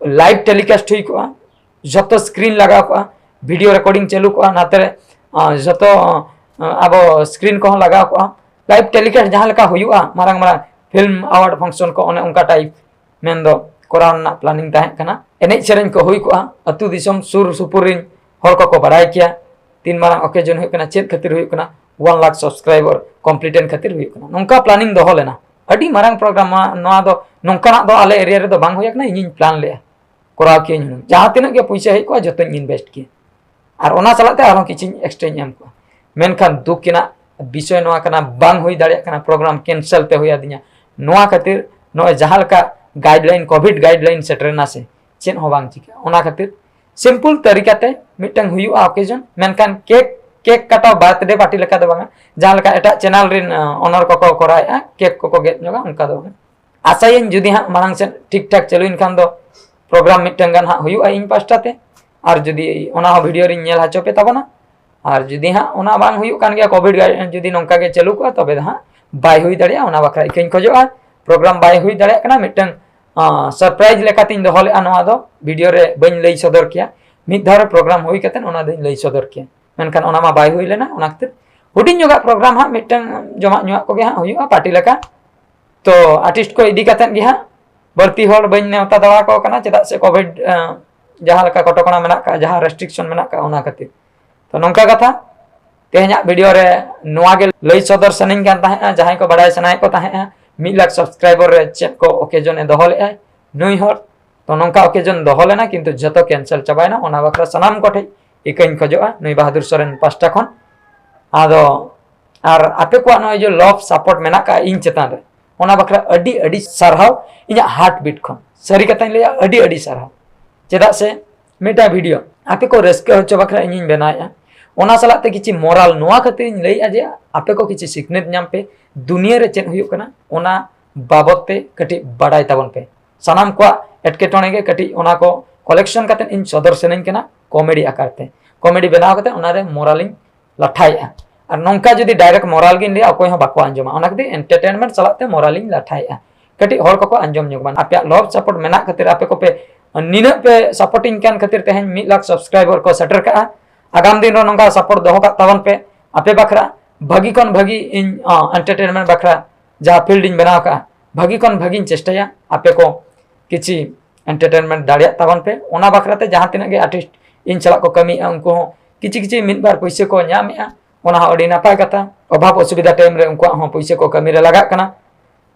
ᱞᱟᱭᱤᱵᱷ ᱴᱮᱞᱤᱠᱟᱥᱴ ᱦᱩᱭ ᱠᱚᱜᱼᱟ, ᱡᱷᱚᱛᱚ ᱥᱠᱨᱤᱱ ᱞᱟᱜᱟᱣ ᱠᱚᱜᱼᱟ, ᱵᱷᱤᱰᱤᱭᱳ ᱨᱮᱠᱚᱨᱰᱤᱝ ᱪᱟᱹᱞᱩ ᱠᱚᱜᱼᱟ, ᱱᱟᱛᱮ ᱨᱮ, ᱟᱸ, ᱡᱷᱚᱛᱚ, ᱟᱸ, ᱟᱵᱚ ᱥᱠᱨᱤᱱ ᱠᱚᱦᱚᱸ ᱞᱟᱜᱟᱣ ᱠᱚᱜᱼᱟ, ᱞᱟᱭᱤᱵᱷ ᱴᱮᱞᱤᱠᱟᱥᱴ ᱡᱟᱦᱟᱸ ᱞᱮᱠᱟ ᱦᱩᱭᱩᱜᱼᱟ ᱢᱟᱨᱟᱝ ᱢᱟᱨᱟᱝ ᱯᱷᱤᱞᱢ ᱟᱣᱟᱨᱰ ᱯᱷᱟᱝᱥᱚᱱ ᱠᱚ, ᱚᱱᱮ ᱚᱱᱠᱟ ᱴᱟᱭᱤᱯ ᱢᱮᱱᱫᱚ ᱠᱚᱨᱟᱣ ᱨᱮᱱᱟᱜ ᱯᱞᱟᱱᱤᱝ ᱛᱟᱦᱮᱸ ᱠᱟᱱᱟ᱾ ᱮᱱᱮᱡ ᱥᱮᱨᱮᱧ ᱠᱚ ᱦᱩᱭ ᱠᱚᱜᱼᱟ, ᱟᱹᱛᱩ ᱫᱤᱥᱚᱢ ᱥᱩᱨ ᱥᱩᱯᱩᱨ ᱨᱮᱱ ᱦᱚᱲ ᱠᱚᱠᱚ ᱵᱟᱲᱟᱭ ᱠᱮᱭᱟ ᱛᱤᱱ ᱢᱟᱨᱟᱝ ᱚᱠᱮᱡᱚᱱ ᱦᱩᱭᱩᱜ ᱠᱟᱱᱟ, ᱪᱮᱫ ᱠᱷᱟᱹᱛᱤᱨ ᱦᱩᱭᱩᱜ ᱠᱟᱱᱟ, ᱚᱣᱟᱱ ᱞᱟᱠᱷ ᱥᱟᱵᱥᱠᱨᱟᱭᱵᱟᱨ ᱠᱚᱢᱯᱞᱤᱴ ᱮᱱ ᱠᱷᱟᱹᱛᱤᱨ ᱦᱩᱭᱩᱜ ᱠᱟᱱᱟ᱾ ᱱᱚᱝᱠᱟ ᱯᱞᱟᱱᱤᱝ ᱫᱚᱦᱚ ᱞᱮᱱᱟ᱾ ᱟᱹᱰᱤ ᱢᱟᱨᱟᱝ ᱯᱨᱳᱜᱨᱟᱢ ᱱᱚᱣᱟ, ᱱᱚᱣᱟ ᱫᱚ ᱱᱚᱝᱠᱟᱱᱟᱜ ᱫᱚ ᱟᱞᱮ ᱮᱨᱤᱭᱟ ᱨᱮᱫᱚ ᱵᱟᱝ ᱦᱩᱭ ᱟᱠᱟᱱᱟ, ᱤᱧᱤᱧ ᱯᱞᱟᱱ ᱞᱮᱜᱼᱟ, ᱠᱚᱨᱟᱣ ᱠᱮᱭᱟᱹᱧ ᱦᱩᱱᱟᱹᱝ, ᱡᱟᱦᱟᱸ ᱛᱤᱱᱟᱹᱜ ᱜᱮ ᱯᱩᱭᱥᱟᱹ ᱦᱮᱡ ᱠᱚᱜᱼᱟ ᱡᱚᱛᱚᱧ ᱤᱱᱵᱷᱮᱥᱴ ᱠᱮᱭᱟ᱾ ᱟᱨ ᱚᱱᱟ ᱥᱟᱞᱟᱜ ᱛᱮ ᱟᱨᱦᱚᱸ ᱠᱤᱪᱷᱩᱧ ᱮᱠᱥᱴᱨᱟᱧ ᱮᱢ ᱠᱚᱜᱼᱟ᱾ ᱢᱮᱱᱠᱷᱟᱱ ᱫᱩᱠ ᱨᱮᱱᱟᱜ ᱵᱤᱥᱚᱭ ᱱᱚᱣᱟ ᱠᱟᱱᱟ, ᱵᱟᱝ ᱦᱩᱭ ᱫᱟᱲᱮᱭᱟᱜ ᱠᱟᱱᱟ, ᱯᱨᱳᱜᱨᱟᱢ ᱠᱮᱱᱥᱮᱞ ᱛᱮ ᱦᱩᱭ ᱟᱹᱫᱤᱧᱟ᱾ ᱱᱚᱣᱟ ᱠᱷᱟᱹᱛᱤᱨ ᱱᱚᱜᱼᱚᱭ ᱡᱟᱦᱟᱸ ᱞᱮᱠᱟ ᱜᱟᱭᱤᱰᱞᱟᱭᱤᱱ, ᱠᱳᱵᱷᱤᱰ ᱜᱟᱭᱤᱰᱞᱟᱭᱤᱱ ᱥᱮᱴᱮᱨᱮᱱᱟ ᱥᱮ, ᱪᱮᱫ ᱦᱚᱸ ᱵᱟᱝ ᱪᱤᱠᱟᱹᱜᱼᱟ᱾ ᱚᱱᱟ ᱠᱷᱟᱹᱛᱤᱨ ᱥᱤᱢᱯᱩᱞ ᱛᱟᱹᱨᱤᱠᱟᱛᱮ ᱢᱤᱫᱴᱟᱝ ᱦᱩᱭᱩᱜᱼᱟ ᱚᱠᱮᱡᱚᱱ, ᱢᱮᱱᱠᱷᱟᱱ ᱠᱮᱠ, ᱠᱮᱠ ᱠᱟᱴᱟᱣ ᱵᱟᱨᱛᱷᱰᱮ ᱯᱟᱨᱴᱤ ᱞᱮᱠᱟ ᱫᱚ ᱵᱟᱝᱟ, ᱡᱟᱦᱟᱸ ᱞᱮᱠᱟ ᱮᱴᱟᱜ ᱪᱮᱱᱮᱞ ᱨᱮᱱ ᱚᱱᱟᱨ ᱠᱚᱠᱚ ᱠᱚᱨᱟᱣᱮᱫᱼᱟ, ᱠᱮᱠ ᱠᱚᱠᱚ ᱜᱮᱫ ᱧᱚᱜᱟ, ᱚᱱᱠᱟ ᱫᱚ ᱵᱟᱝᱟ᱾ ᱟᱥᱟᱭᱟᱹᱧ ᱡᱩᱫᱤ ᱦᱟᱸᱜ ᱢᱟᱲᱟᱝ ᱥᱮᱫ ᱴᱷᱤᱠ ᱴᱷᱟᱠ ᱪᱟᱹᱞᱩᱭᱮᱱ ᱠᱷᱟᱱ ᱫᱚ ᱯᱨᱳᱜᱨᱟᱢ ᱢᱤᱫᱴᱟᱝ ᱜᱟᱱ ᱦᱟᱸᱜ ᱦᱩᱭᱩᱜᱼᱟ ᱤᱧ ᱯᱟᱥᱴᱟ ᱛᱮ, ᱟᱨ ᱡᱩᱫᱤ ᱚᱱᱟ ᱦᱚᱸ ᱵᱷᱤᱰᱤᱭᱳ ᱨᱤᱧ ᱧᱮᱞ ᱦᱚᱪᱚ ᱯᱮ ᱛᱟᱵᱚᱱᱟ, ᱟᱨ ᱡᱩᱫᱤ ᱦᱟᱸᱜ ᱚᱱᱟ ᱵᱟᱝ ᱦᱩᱭᱩᱜ ᱠᱟᱱ ᱜᱮᱭᱟ, ᱠᱳᱵᱷᱤᱰ ᱜᱟᱭᱤᱰ ᱡᱩᱫᱤ ᱱᱚᱝᱠᱟ ᱜᱮ ᱪᱟᱹᱞᱩ ᱠᱚᱜᱼᱟ, ᱛᱚᱵᱮ ᱫᱚ ᱦᱟᱸᱜ ᱵᱟᱭ ᱦᱩᱭ ᱫᱟᱲᱮᱭᱟᱜᱼᱟ᱾ ᱚᱱᱟ ᱵᱟᱠᱷᱨᱟ ᱤᱠᱟᱹᱧ ᱠᱷᱚᱡᱚᱜᱼᱟ, ᱯᱨᱳᱜᱨᱟᱢ ᱵᱟᱭ ᱦᱩᱭ ᱫᱟᱲᱮᱭᱟᱜ ᱠᱟᱱᱟ, ᱢᱤᱫᱴᱟᱝ ᱥᱟᱨᱯᱨᱟᱭᱤᱡᱽ ᱞᱮᱠᱟᱛᱤᱧ ᱫᱚᱦᱚ ᱞᱮᱫᱼᱟ ᱱᱚᱣᱟ ᱫᱚ, ᱵᱷᱤᱰᱤᱭᱳ ᱨᱮ ᱵᱟᱹᱧ ᱞᱟᱹᱭ ᱥᱚᱫᱚᱨ ᱠᱮᱭᱟ, ᱢᱤᱫ ᱫᱷᱟᱣ ᱨᱮ ᱯᱨᱳᱜᱨᱟᱢ ᱦᱩᱭ ᱠᱟᱛᱮ ᱚᱱᱟ ᱫᱚᱧ ᱞᱟᱹᱭ ᱥᱚᱫᱚᱨ ᱠᱮᱭᱟ, ᱢᱮᱱᱠᱷᱟᱱ ᱚᱱᱟ ᱢᱟ ᱵᱟᱭ ᱦᱩᱭ ᱞᱮᱱᱟ᱾ ᱚᱱᱟ ᱠᱷᱟᱹᱛᱤᱨ ᱦᱩᱰᱤᱧ ᱧᱚᱜᱟᱜ ᱯᱨᱳᱜᱨᱟᱢ ᱦᱟᱸᱜ ᱢᱤᱫᱴᱟᱝ ᱡᱚᱢᱟᱜ ᱧᱩᱣᱟᱜ ᱠᱚᱜᱮ ᱦᱟᱸᱜ ᱦᱩᱭᱩᱜᱼᱟ ᱯᱟᱨᱴᱤ ᱞᱮᱠᱟ᱾ ᱛᱚ ᱟᱨᱴᱤᱥᱴ ᱠᱚ ᱤᱫᱤ ᱠᱟᱛᱮᱫ ᱜᱮ ᱦᱟᱸᱜ, ᱵᱟᱹᱲᱛᱤ ᱦᱚᱲ ᱵᱟᱹᱧ ᱱᱮᱣᱛᱟ ᱫᱟᱲᱮ ᱟᱠᱚ ᱠᱟᱱᱟ, ᱪᱮᱫᱟᱜ ᱥᱮ ᱠᱳᱵᱷᱤᱰ ᱡᱟᱦᱟᱸ ᱞᱮᱠᱟ ᱠᱚᱴᱚᱠᱚᱱᱟ ᱢᱮᱱᱟᱜ ᱠᱟᱜᱼᱟ, ᱡᱟᱦᱟᱸ ᱨᱮᱥᱴᱨᱤᱠᱥᱚᱱ ᱢᱮᱱᱟᱜ ᱠᱟᱜᱼᱟ, ᱚᱱᱟ ᱠᱷᱟᱹᱛᱤᱨ᱾ ᱛᱚ ᱱᱚᱝᱠᱟ ᱠᱟᱛᱷᱟ, ᱛᱮᱦᱮᱧᱟᱜ ᱵᱷᱤᱰᱤᱭᱳ ᱨᱮ ᱱᱚᱣᱟ ᱜᱮ ᱞᱟᱹᱭ ᱥᱚᱫᱚᱨ ᱥᱟᱱᱟᱧ ᱠᱟᱱ ᱛᱟᱦᱮᱸᱜᱼᱟ, ᱡᱟᱦᱟᱸᱭ ᱠᱚ ᱵᱟᱲᱟᱭ ᱥᱟᱱᱟᱭᱮᱫ ᱠᱚ ᱛᱟᱦᱮᱸᱜᱼᱟ ᱢᱤᱫ ᱞᱟᱠᱷ ᱥᱟᱵᱥᱠᱨᱟᱭᱵᱟᱨ ᱨᱮ ᱪᱮᱫ ᱠᱚ ᱚᱠᱮᱡᱚᱱ ᱮ ᱫᱚᱦᱚ ᱞᱮᱫᱼᱟᱭ ᱱᱩᱭ ᱦᱚᱲ᱾ ᱛᱚ ᱱᱚᱝᱠᱟ ᱚᱠᱮᱡᱚᱱ ᱫᱚᱦᱚ ᱞᱮᱱᱟ, ᱠᱤᱱᱛᱩ ᱡᱚᱛᱚ ᱠᱮᱱᱥᱮᱞ ᱪᱟᱵᱟᱭᱮᱱᱟ᱾ ᱚᱱᱟ ᱵᱟᱠᱷᱨᱟ ᱥᱟᱱᱟᱢ ᱠᱚᱴᱷᱮᱱ ᱤᱠᱟᱹᱧ ᱠᱷᱚᱡᱚᱜᱼᱟ ᱱᱩᱭ ᱵᱟᱦᱟᱫᱩᱨ ᱥᱚᱨᱮᱱ ᱯᱟᱥᱴᱟ ᱠᱷᱚᱱ᱾ ᱟᱫᱚ ᱟᱨ ᱟᱯᱮ ᱠᱚᱣᱟᱜ ᱱᱚᱜᱼᱚᱭ ᱡᱮ ᱞᱚᱵᱷ ᱥᱟᱯᱳᱨᱴ ᱢᱮᱱᱟᱜ ᱠᱟᱜᱼᱟ ᱤᱧ ᱪᱮᱛᱟᱱ ᱨᱮ, ᱚᱱᱟ ᱵᱟᱠᱷᱨᱟ ᱟᱹᱰᱤ ᱟᱹᱰᱤ ᱥᱟᱨᱦᱟᱣ ᱤᱧᱟᱹᱜ ᱦᱟᱨᱴ ᱵᱤᱴ ᱠᱷᱚᱱ᱾ ᱥᱟᱹᱨᱤ ᱠᱟᱛᱷᱟᱧ ᱞᱟᱹᱭᱟ, ᱟᱹᱰᱤ ᱟᱹᱰᱤ ᱥᱟᱨᱦᱟᱣ᱾ ᱪᱮᱫᱟᱜ ᱥᱮ ᱢᱤᱫᱴᱟᱝ ᱵᱷᱤᱰᱤᱭᱳ ᱟᱯᱮ ᱠᱚ ᱨᱟᱹᱥᱠᱟᱹ ᱦᱚᱪᱚ ᱵᱟᱠᱷᱨᱟ ᱤᱧᱤᱧ ᱵᱮᱱᱟᱣᱮᱫᱼᱟ, ᱚᱱᱟ ᱥᱟᱞᱟᱜ ᱛᱮ ᱠᱤᱪᱷᱤ ᱢᱚᱨᱟᱞ ᱱᱚᱣᱟ ᱠᱷᱟᱹᱛᱤᱨ ᱤᱧ ᱞᱟᱹᱭᱮᱫᱼᱟ ᱡᱮ ᱟᱯᱮ ᱠᱚ ᱠᱤᱪᱷᱤ ᱥᱤᱠᱷᱱᱟᱹᱛ ᱧᱟᱢ ᱯᱮ, ᱫᱩᱱᱤᱭᱟᱹ ᱨᱮ ᱪᱮᱫ ᱦᱩᱭᱩᱜ ᱠᱟᱱᱟ ᱚᱱᱟ ᱵᱟᱵᱚᱫ ᱛᱮ ᱠᱟᱹᱴᱤᱡ ᱵᱟᱰᱟᱭ ᱛᱟᱵᱚᱱ ᱯᱮ᱾ ᱥᱟᱱᱟᱢ ᱠᱚᱣᱟᱜ ᱮᱴᱠᱮᱴᱚᱬᱮ ᱜᱮ ᱠᱟᱹᱴᱤᱡ ᱚᱱᱟ ᱠᱚ ᱠᱚᱞᱮᱠᱥᱚᱱ ᱠᱟᱛᱮ ᱤᱧ ᱥᱚᱫᱚᱨ ᱥᱟᱱᱟᱧ ᱠᱟᱱᱟ ᱠᱚᱢᱮᱰᱤ ᱟᱠᱟᱨ ᱛᱮ᱾ ᱠᱚᱢᱮᱰᱤ ᱵᱮᱱᱟᱣ ᱠᱟᱛᱮ ᱚᱱᱟᱨᱮ ᱢᱚᱨᱟᱞᱤᱧ ᱞᱟᱴᱷᱟᱭᱮᱫᱼᱟ᱾ ᱟᱨ ᱱᱚᱝᱠᱟ ᱡᱩᱫᱤ ᱰᱟᱭᱨᱮᱠᱴ ᱢᱚᱨᱟᱞ ᱜᱤᱧ ᱞᱟᱹᱭᱟ, ᱚᱠᱚᱭ ᱦᱚᱸ ᱵᱟᱠᱚ ᱟᱸᱡᱚᱢᱟ᱾ ᱚᱱᱟ ᱠᱷᱟᱹᱛᱤᱨ ᱮᱱᱴᱟᱨᱴᱮᱱᱢᱮᱱᱴ ᱥᱟᱞᱟᱜ ᱛᱮ ᱢᱚᱨᱟᱞᱤᱧ ᱞᱟᱴᱷᱟᱭᱮᱫᱼᱟ, ᱠᱟᱹᱴᱤᱡ ᱦᱚᱲ ᱠᱚᱠᱚ ᱟᱸᱡᱚᱢ ᱧᱚᱜ ᱢᱟ᱾ ᱟᱯᱮᱭᱟᱜ ᱞᱚᱵᱷ ᱥᱟᱯᱳᱨᱴ ᱢᱮᱱᱟᱜ ᱠᱷᱟᱹᱛᱤᱨ, ᱟᱯᱮ ᱠᱚᱯᱮ ᱱᱤᱱᱟᱹᱜ ᱯᱮ ᱥᱟᱯᱳᱨᱴᱤᱧ ᱠᱟᱱ ᱠᱷᱟᱹᱛᱤᱨ ᱛᱮᱦᱮᱧ ᱢᱤᱫ ᱞᱟᱠᱷ ᱥᱟᱵᱥᱠᱨᱟᱭᱵᱟᱨ ᱠᱚ ᱥᱮᱴᱮᱨ ᱠᱟᱜᱼᱟ᱾ ᱟᱜᱟᱢ ᱫᱤᱱ ᱨᱮ ᱱᱚᱝᱠᱟ ᱥᱟᱯᱳᱨᱴ ᱫᱚᱦᱚ ᱠᱟᱜ ᱛᱟᱵᱚᱱ ᱯᱮ᱾ ᱟᱯᱮ ᱵᱟᱠᱷᱨᱟ ᱵᱷᱟᱹᱜᱤ ᱠᱷᱚᱱ ᱵᱷᱟᱹᱜᱤ ᱤᱧ ᱮᱱᱴᱟᱨᱴᱮᱱᱢᱮᱱᱴ ᱵᱟᱠᱷᱨᱟ ᱡᱟᱦᱟᱸ ᱯᱷᱤᱞᱰ ᱤᱧ ᱵᱮᱱᱟᱣ ᱠᱟᱜᱼᱟ, ᱵᱷᱟᱹᱜᱤ ᱠᱷᱚᱱ ᱵᱷᱟᱹᱜᱤᱧ ᱪᱮᱥᱴᱟᱭᱟ ᱟᱯᱮ ᱠᱚ ᱠᱤᱪᱷᱤ entertainment ᱫᱟᱲᱮᱭᱟᱜ ᱛᱟᱵᱚᱱ ᱯᱮ᱾ ᱚᱱᱟ ᱵᱟᱠᱷᱨᱟ ᱛᱮ ᱡᱟᱦᱟᱸ ᱛᱤᱱᱟᱹᱜ ᱜᱮ artist ᱤᱧ ᱥᱟᱞᱟᱜ ᱠᱚ ᱠᱟᱹᱢᱤᱭᱮᱫᱼᱟ, ᱩᱱᱠᱩ ᱦᱚᱸ ᱠᱤᱪᱷᱤ ᱠᱤᱪᱷᱤ ᱢᱤᱫ ᱵᱟᱨ ᱯᱩᱭᱥᱟᱹ ᱠᱚ ᱧᱟᱢᱮᱫᱼᱟ, ᱚᱱᱟ ᱦᱚᱸ ᱟᱹᱰᱤ ᱱᱟᱯᱟᱭ ᱠᱟᱛᱷᱟ᱾ ᱚᱵᱷᱟᱵ ᱚᱥᱩᱵᱤᱫᱷᱟ time ᱨᱮ ᱩᱱᱠᱩᱣᱟᱜ ᱦᱚᱸ ᱯᱩᱭᱥᱟᱹ ᱠᱚ ᱠᱟᱹᱢᱤ ᱨᱮ ᱞᱟᱜᱟᱜ ᱠᱟᱱᱟ᱾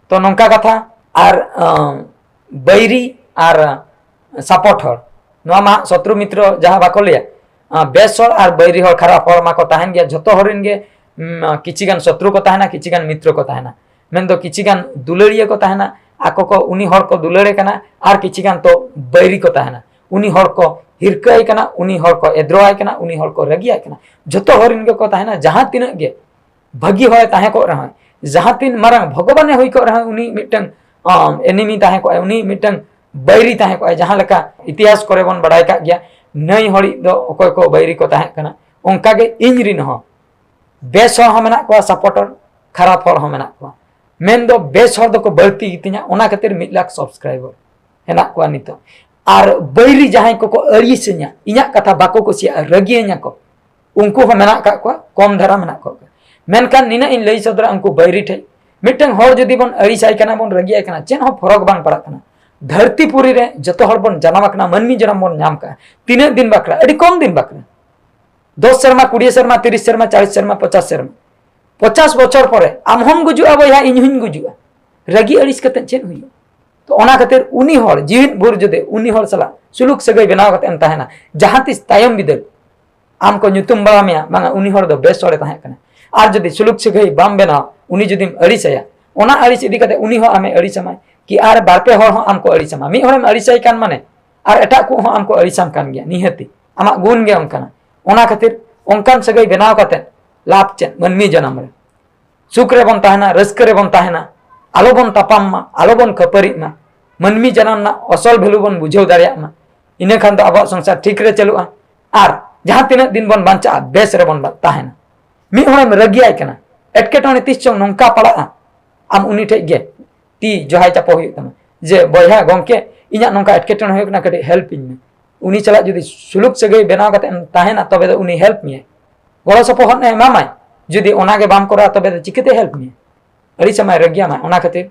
ᱛᱚ ᱱᱚᱝᱠᱟ ᱠᱟᱛᱷᱟ᱾ ᱟᱨ ᱟᱸ, ᱵᱟᱹᱭᱨᱤ ᱟᱨ support ᱦᱚᱲ, ᱱᱚᱣᱟ ᱢᱟ ᱥᱚᱛᱨᱩ ᱢᱤᱛᱨᱚ ᱡᱟᱦᱟᱸ ᱵᱟᱠᱚ ᱞᱟᱹᱭᱟ, ᱟᱸ, ᱵᱮᱥ ᱦᱚᱲ ᱟᱨ ᱵᱟᱹᱭᱨᱤ ᱦᱚᱲ, ᱠᱷᱟᱨᱟᱯ ᱦᱚᱲ ᱢᱟᱠᱚ ᱛᱟᱦᱮᱱ ᱜᱮᱭᱟ᱾ ᱡᱷᱚᱛᱚ ᱦᱚᱲ ᱨᱮᱱ ᱜᱮ ᱩᱸ, ᱠᱤᱪᱷᱤ ᱜᱟᱱ ᱥᱚᱛᱨᱩ ᱠᱚ ᱛᱟᱦᱮᱱᱟ, ᱠᱤᱪᱷᱤ ᱜᱟᱱ ᱢᱤᱛᱨᱚ ᱠᱚ ᱛᱟᱦᱮᱱᱟ᱾ ᱢᱮᱱᱫᱚ ᱠᱤᱪᱷᱤ ᱜᱟᱱ ᱫᱩᱞᱟᱹᱲᱤᱭᱟᱹ ᱠᱚ ᱛᱟᱦᱮᱱᱟ, ᱟᱠᱚ ᱠᱚ ᱩᱱᱤ ᱦᱚᱲ ᱠᱚ ᱫᱩᱞᱟᱹᱲᱮ ᱠᱟᱱᱟ, ᱟᱨ ᱠᱤᱪᱷᱤ ᱜᱟᱱ ᱛᱚ ᱵᱟᱹᱭᱨᱤ ᱠᱚ ᱛᱟᱦᱮᱱᱟ᱾ ᱩᱱᱤ ᱦᱚᱲ ᱠᱚ ᱦᱤᱨᱠᱟᱹ ᱟᱭ ᱠᱟᱱᱟ, ᱩᱱᱤ ᱦᱚᱲ ᱠᱚ ᱮᱫᱽᱨᱚ ᱟᱭ ᱠᱟᱱᱟ, ᱩᱱᱤ ᱦᱚᱲ ᱠᱚ ᱨᱟᱹᱜᱤ ᱟᱭ ᱠᱟᱱᱟ᱾ ᱡᱷᱚᱛᱚ ᱦᱚᱲ ᱨᱮᱱ ᱜᱮᱠᱚ ᱛᱟᱦᱮᱱᱟ᱾ ᱡᱟᱦᱟᱸ ᱛᱤᱱᱟᱹᱜ ᱜᱮ ᱵᱷᱟᱹᱜᱤ ᱦᱚᱲᱮ ᱛᱟᱦᱮᱸ ᱠᱚᱜ ᱨᱮᱦᱚᱸ, ᱡᱟᱦᱟᱸ ᱛᱤᱱ ᱢᱟᱨᱟᱝ ᱵᱷᱚᱜᱚᱵᱟᱱᱮ ᱦᱩᱭ ᱠᱚᱜ ᱨᱮᱦᱚᱸ, ᱩᱱᱤ ᱢᱤᱫᱴᱟᱝ ᱮᱱᱤᱢᱤ ᱛᱟᱦᱮᱸ ᱠᱚᱜᱼᱟᱭ, ᱩᱱᱤ ᱢᱤᱫᱴᱟᱝ ᱵᱟᱹᱭᱨᱤ ᱛᱟᱦᱮᱸ ᱠᱚᱜᱼᱟᱭ᱾ ᱡᱟᱦᱟᱸ ᱞᱮᱠᱟ ᱤᱛᱤᱦᱟᱥ ᱠᱚᱨᱮ ᱵᱚᱱ ᱵᱟᱲᱟᱭ ᱠᱟᱜ ᱜᱮᱭᱟ, ᱱᱟᱹᱭ ᱦᱚᱲᱤᱡ ᱫᱚ ᱚᱠᱚᱭ ᱠᱚ ᱵᱟᱹᱭᱨᱤ ᱠᱚ ᱛᱟᱦᱮᱸ ᱠᱟᱱᱟ, ᱚᱱᱠᱟᱜᱮ ᱤᱧ ᱨᱤᱱ ᱦᱚᱸ ᱵᱮᱥ ᱦᱚᱲ ᱦᱚᱸ ᱢᱮᱱᱟᱜ ᱠᱚᱣᱟ supporter, ᱠᱷᱟᱨᱟᱯ ᱦᱚᱲ ᱦᱚᱸ ᱢᱮᱱᱟᱜ ᱠᱚᱣᱟ᱾ ᱢᱮᱱᱫᱚ ᱵᱮᱥ ᱦᱚᱲ ᱫᱚᱠᱚ ᱵᱟᱹᱲᱛᱤ ᱜᱮᱛᱤᱧᱟ, ᱚᱱᱟ ᱠᱷᱟᱹᱛᱤᱨ ᱢᱤᱫ ᱞᱟᱠᱷ subscriber ᱦᱮᱱᱟᱜ ᱠᱚᱣᱟ ᱱᱤᱛᱚᱜ᱾ ᱟᱨ ᱵᱟᱹᱭᱨᱤ ᱡᱟᱦᱟᱸᱭ ᱠᱚᱠᱚ ᱟᱹᱲᱤᱥᱟᱹᱧᱟ, ᱤᱧᱟᱹᱜ ᱠᱟᱛᱷᱟ ᱵᱟᱠᱚ ᱠᱩᱥᱤᱭᱟᱜᱼᱟ, ᱨᱟᱹᱜᱤᱭᱟᱹᱧᱟ ᱠᱚ, ᱩᱱᱠᱩ ᱦᱚᱸ ᱢᱮᱱᱟᱜ ᱠᱟᱜ ᱠᱚᱣᱟ, ᱠᱚᱢ ᱫᱷᱟᱨᱟ ᱢᱮᱱᱟᱜ ᱠᱚᱣᱟ᱾ ᱢᱮᱱᱠᱷᱟᱱ ᱱᱤᱱᱟᱹᱜ ᱤᱧ ᱞᱟᱹᱭ ᱥᱚᱫᱚᱨᱟ ᱩᱱᱠᱩ ᱵᱟᱹᱭᱨᱤ ᱴᱷᱮᱡ, ᱢᱤᱫᱴᱟᱝ ᱦᱚᱲ ᱡᱩᱫᱤ ᱵᱚᱱ ᱟᱹᱲᱤᱥᱟᱭ ᱠᱟᱱᱟ, ᱵᱚᱱ ᱨᱟᱹᱜᱤᱭᱟᱭ ᱠᱟᱱᱟ, ᱪᱮᱫ ᱦᱚᱸ ᱯᱷᱚᱨᱚᱠ ᱵᱟᱝ ᱯᱟᱲᱟᱜ ᱠᱟᱱᱟ᱾ ᱫᱷᱟᱹᱨᱛᱤ ᱯᱩᱨᱤ ᱨᱮ ᱡᱚᱛᱚ ᱦᱚᱲ ᱵᱚᱱ ᱡᱟᱱᱟᱢ ᱟᱠᱟᱱᱟ, ᱢᱟᱹᱱᱢᱤ ᱡᱟᱱᱟᱢ ᱵᱚᱱ ᱧᱟᱢ ᱠᱟᱜᱼᱟ᱾ ᱛᱤᱱᱟᱹᱜ ᱫᱤᱱ ᱵᱟᱠᱷᱨᱟ? ᱟᱹᱰᱤ ᱠᱚᱢ ᱫᱤᱱ ᱵᱟᱠᱷᱨᱟ᱾ ᱫᱚᱥ ᱥᱮᱨᱢᱟ, ᱠᱩᱲᱤ ᱥᱮᱨᱢᱟ, ᱛᱤᱨᱤᱥ ᱥᱮᱨᱢᱟ, ᱪᱟᱞᱤᱥ ᱥᱮᱨᱢᱟ, ᱯᱚᱪᱟᱥ ᱥᱮᱨᱢᱟ᱾ ᱯᱚᱪᱟᱥ ᱵᱚᱪᱷᱚᱨ ᱯᱚᱨᱮ ᱟᱢ ᱦᱚᱸᱢ ᱜᱩᱡᱩᱜᱼᱟ ᱵᱚᱭᱦᱟ, ᱤᱧ ᱦᱚᱸᱧ ᱜᱩᱡᱩᱜᱼᱟ᱾ ᱨᱟᱹᱜᱤ ᱟᱹᱲᱤᱥ ᱠᱟᱛᱮ ᱪᱮᱫ ᱦᱩᱭᱩᱜᱼᱟ? ᱛᱚ ᱚᱱᱟ ᱠᱷᱟᱹᱛᱤᱨ ᱩᱱᱤ ᱦᱚᱲ ᱡᱤᱣᱤᱫ ᱵᱷᱳᱨ ᱡᱩᱫᱤ ᱩᱱᱤ ᱦᱚᱲ ᱥᱟᱞᱟᱜ ᱥᱩᱞᱩᱠ ᱥᱟᱹᱜᱟᱹᱭ ᱵᱮᱱᱟᱣ ᱠᱟᱛᱮ ᱮᱢ ᱛᱟᱦᱮᱱᱟ, ᱡᱟᱦᱟᱸ ᱛᱤᱥ ᱛᱟᱭᱚᱢ ᱵᱤᱫᱟᱹᱞ ᱟᱢ ᱠᱚ ᱧᱩᱛᱩᱢ ᱵᱟᱲᱟ ᱢᱮᱭᱟ, ᱵᱟᱝᱟ ᱩᱱᱤ ᱦᱚᱲ ᱫᱚ ᱵᱮᱥ ᱦᱚᱲᱮ ᱛᱟᱦᱮᱸ ᱠᱟᱱᱟ᱾ ᱟᱨ ᱡᱩᱫᱤ ᱥᱩᱞᱩᱠ ᱥᱟᱹᱜᱟᱹᱭ ᱵᱟᱢ ᱵᱮᱱᱟᱣ, ᱩᱱᱤ ᱡᱩᱫᱤᱢ ᱟᱹᱲᱤᱥ ᱟᱭᱟ, ᱚᱱᱟ ᱟᱹᱲᱤᱥ ᱤᱫᱤ ᱠᱟᱛᱮ ᱩᱱᱤ ᱦᱚᱸ ᱟᱢᱮ ᱟᱹᱲᱤᱥ ᱟᱢᱟᱭ᱾ ᱠᱤ ᱟᱨ ᱵᱟᱨ ᱯᱮ ᱦᱚᱲ ᱦᱚᱸ ᱟᱢ ᱠᱚ ᱟᱹᱲᱤᱥ ᱟᱢᱟ᱾ ᱢᱤᱫ ᱦᱚᱲᱮᱢ ᱟᱹᱲᱤᱥ ᱟᱭ ᱠᱟᱱ ᱢᱟᱱᱮ ᱟᱨ ᱮᱴᱟᱜ ᱠᱚ ᱦᱚᱸ ᱟᱢ ᱠᱚ ᱟᱹᱲᱤᱥ ᱟᱢ ᱠᱟᱱ ᱜᱮᱭᱟ ᱱᱤᱦᱟᱹᱛᱤ᱾ ᱟᱢᱟᱜ ᱜᱩᱱ ᱜᱮ ᱚᱱᱠᱟᱱᱟ᱾ ᱚᱱᱟ ᱠᱷᱟᱹᱛᱤᱨ ᱚᱱᱠᱟᱱ ᱥᱟᱹᱜᱟᱹᱭ ᱵᱮᱱᱟᱣ ᱠᱟᱛᱮ ᱞᱟᱵᱷ ᱪᱮᱫ ᱢᱟᱹᱱᱢᱤ ᱡᱟᱱᱟᱢ ᱨᱮ? ᱥᱩᱠ ᱨᱮᱵᱚᱱ ᱛᱟᱦᱮᱱᱟ, ᱨᱟᱹᱥᱠᱟᱹ ᱨᱮᱵᱚᱱ ᱛᱟᱦᱮᱱᱟ, ᱟᱞᱚᱵᱚᱱ ᱛᱟᱯᱟᱢ ᱢᱟ, ᱟᱞᱚᱵᱚᱱ ᱠᱷᱟᱹᱯᱟᱹᱨᱤᱜ ᱢᱟ᱾ ᱢᱟᱹᱱᱢᱤ ᱡᱟᱱᱟᱢ ᱨᱮᱱᱟᱜ ᱟᱥᱚᱞ value ᱵᱚᱱ ᱵᱩᱡᱷᱟᱹᱣ ᱫᱟᱲᱮᱭᱟᱜ ᱢᱟ᱾ ᱤᱱᱟᱹ ᱠᱷᱟᱱ ᱫᱚ ᱟᱵᱚᱣᱟᱜ ᱥᱚᱝᱥᱟᱨ ᱴᱷᱤᱠ ᱨᱮ ᱪᱟᱹᱞᱩᱜᱼᱟ᱾ ᱟᱨ ᱡᱟᱦᱟᱸ ᱛᱤᱱᱟᱹᱜ ᱫᱤᱱ ᱵᱚᱱ ᱵᱟᱧᱪᱟᱜᱼᱟ, ᱵᱮᱥ ᱨᱮᱵᱚᱱ ᱵᱟ-, ᱛᱟᱦᱮᱱᱟ᱾ ᱢᱤᱫ ᱦᱚᱲᱮᱢ ᱨᱟᱹᱜᱤᱭᱟᱭ ᱠᱟᱱᱟ, ᱮᱴᱠᱮᱴᱚᱬᱮ ᱛᱤᱥ ᱪᱚᱝ ᱱᱚᱝᱠᱟ ᱯᱟᱲᱟᱜᱼᱟ, ᱟᱢ ᱩᱱᱤ ᱴᱷᱮᱡ ᱜᱮ ᱛᱤ ᱡᱚᱦᱟᱭ ᱪᱟᱯᱚ ᱦᱩᱭᱩᱜ ᱛᱟᱢᱟ, ᱡᱮ, "ᱵᱚᱭᱦᱟ, ᱜᱚᱢᱠᱮ, ᱤᱧᱟᱹᱜ ᱱᱚᱝᱠᱟ ᱮᱴᱠᱮᱴᱚᱬᱮ ᱦᱩᱭᱩᱜ ᱠᱟᱱᱟ, ᱠᱟᱹᱴᱤᱡ help ᱤᱧ ᱢᱮ᱾" ᱩᱱᱤ ᱥᱟᱞᱟᱜ ᱡᱩᱫᱤ ᱥᱩᱞᱩᱠ ᱥᱟᱹᱜᱟᱹᱭ ᱵᱮᱱᱟᱣ ᱠᱟᱛᱮ ᱮᱢ ᱛᱟᱦᱮᱱᱟ, ᱛᱚᱵᱮ ᱫᱚ ᱩᱱᱤ help ᱢᱮᱭᱟᱭ, ᱜᱚᱲᱚ ᱥᱚᱯᱚᱦᱚᱫ ᱮ ᱮᱢᱟᱢᱟᱭ᱾ ᱡᱩᱫᱤ ᱚᱱᱟ ᱜᱮ ᱵᱟᱢ ᱠᱚᱨᱟᱣᱟ, ᱛᱚᱵᱮ ᱫᱚ ᱪᱤᱠᱟᱹᱛᱮ help ᱢᱮᱭᱟ? ᱟᱹᱲᱤᱥ ᱟᱢᱟᱭ, ᱨᱟᱹᱜᱤ ᱟᱢᱟᱭ᱾ ᱚᱱᱟ ᱠᱷᱟᱹᱛᱤᱨ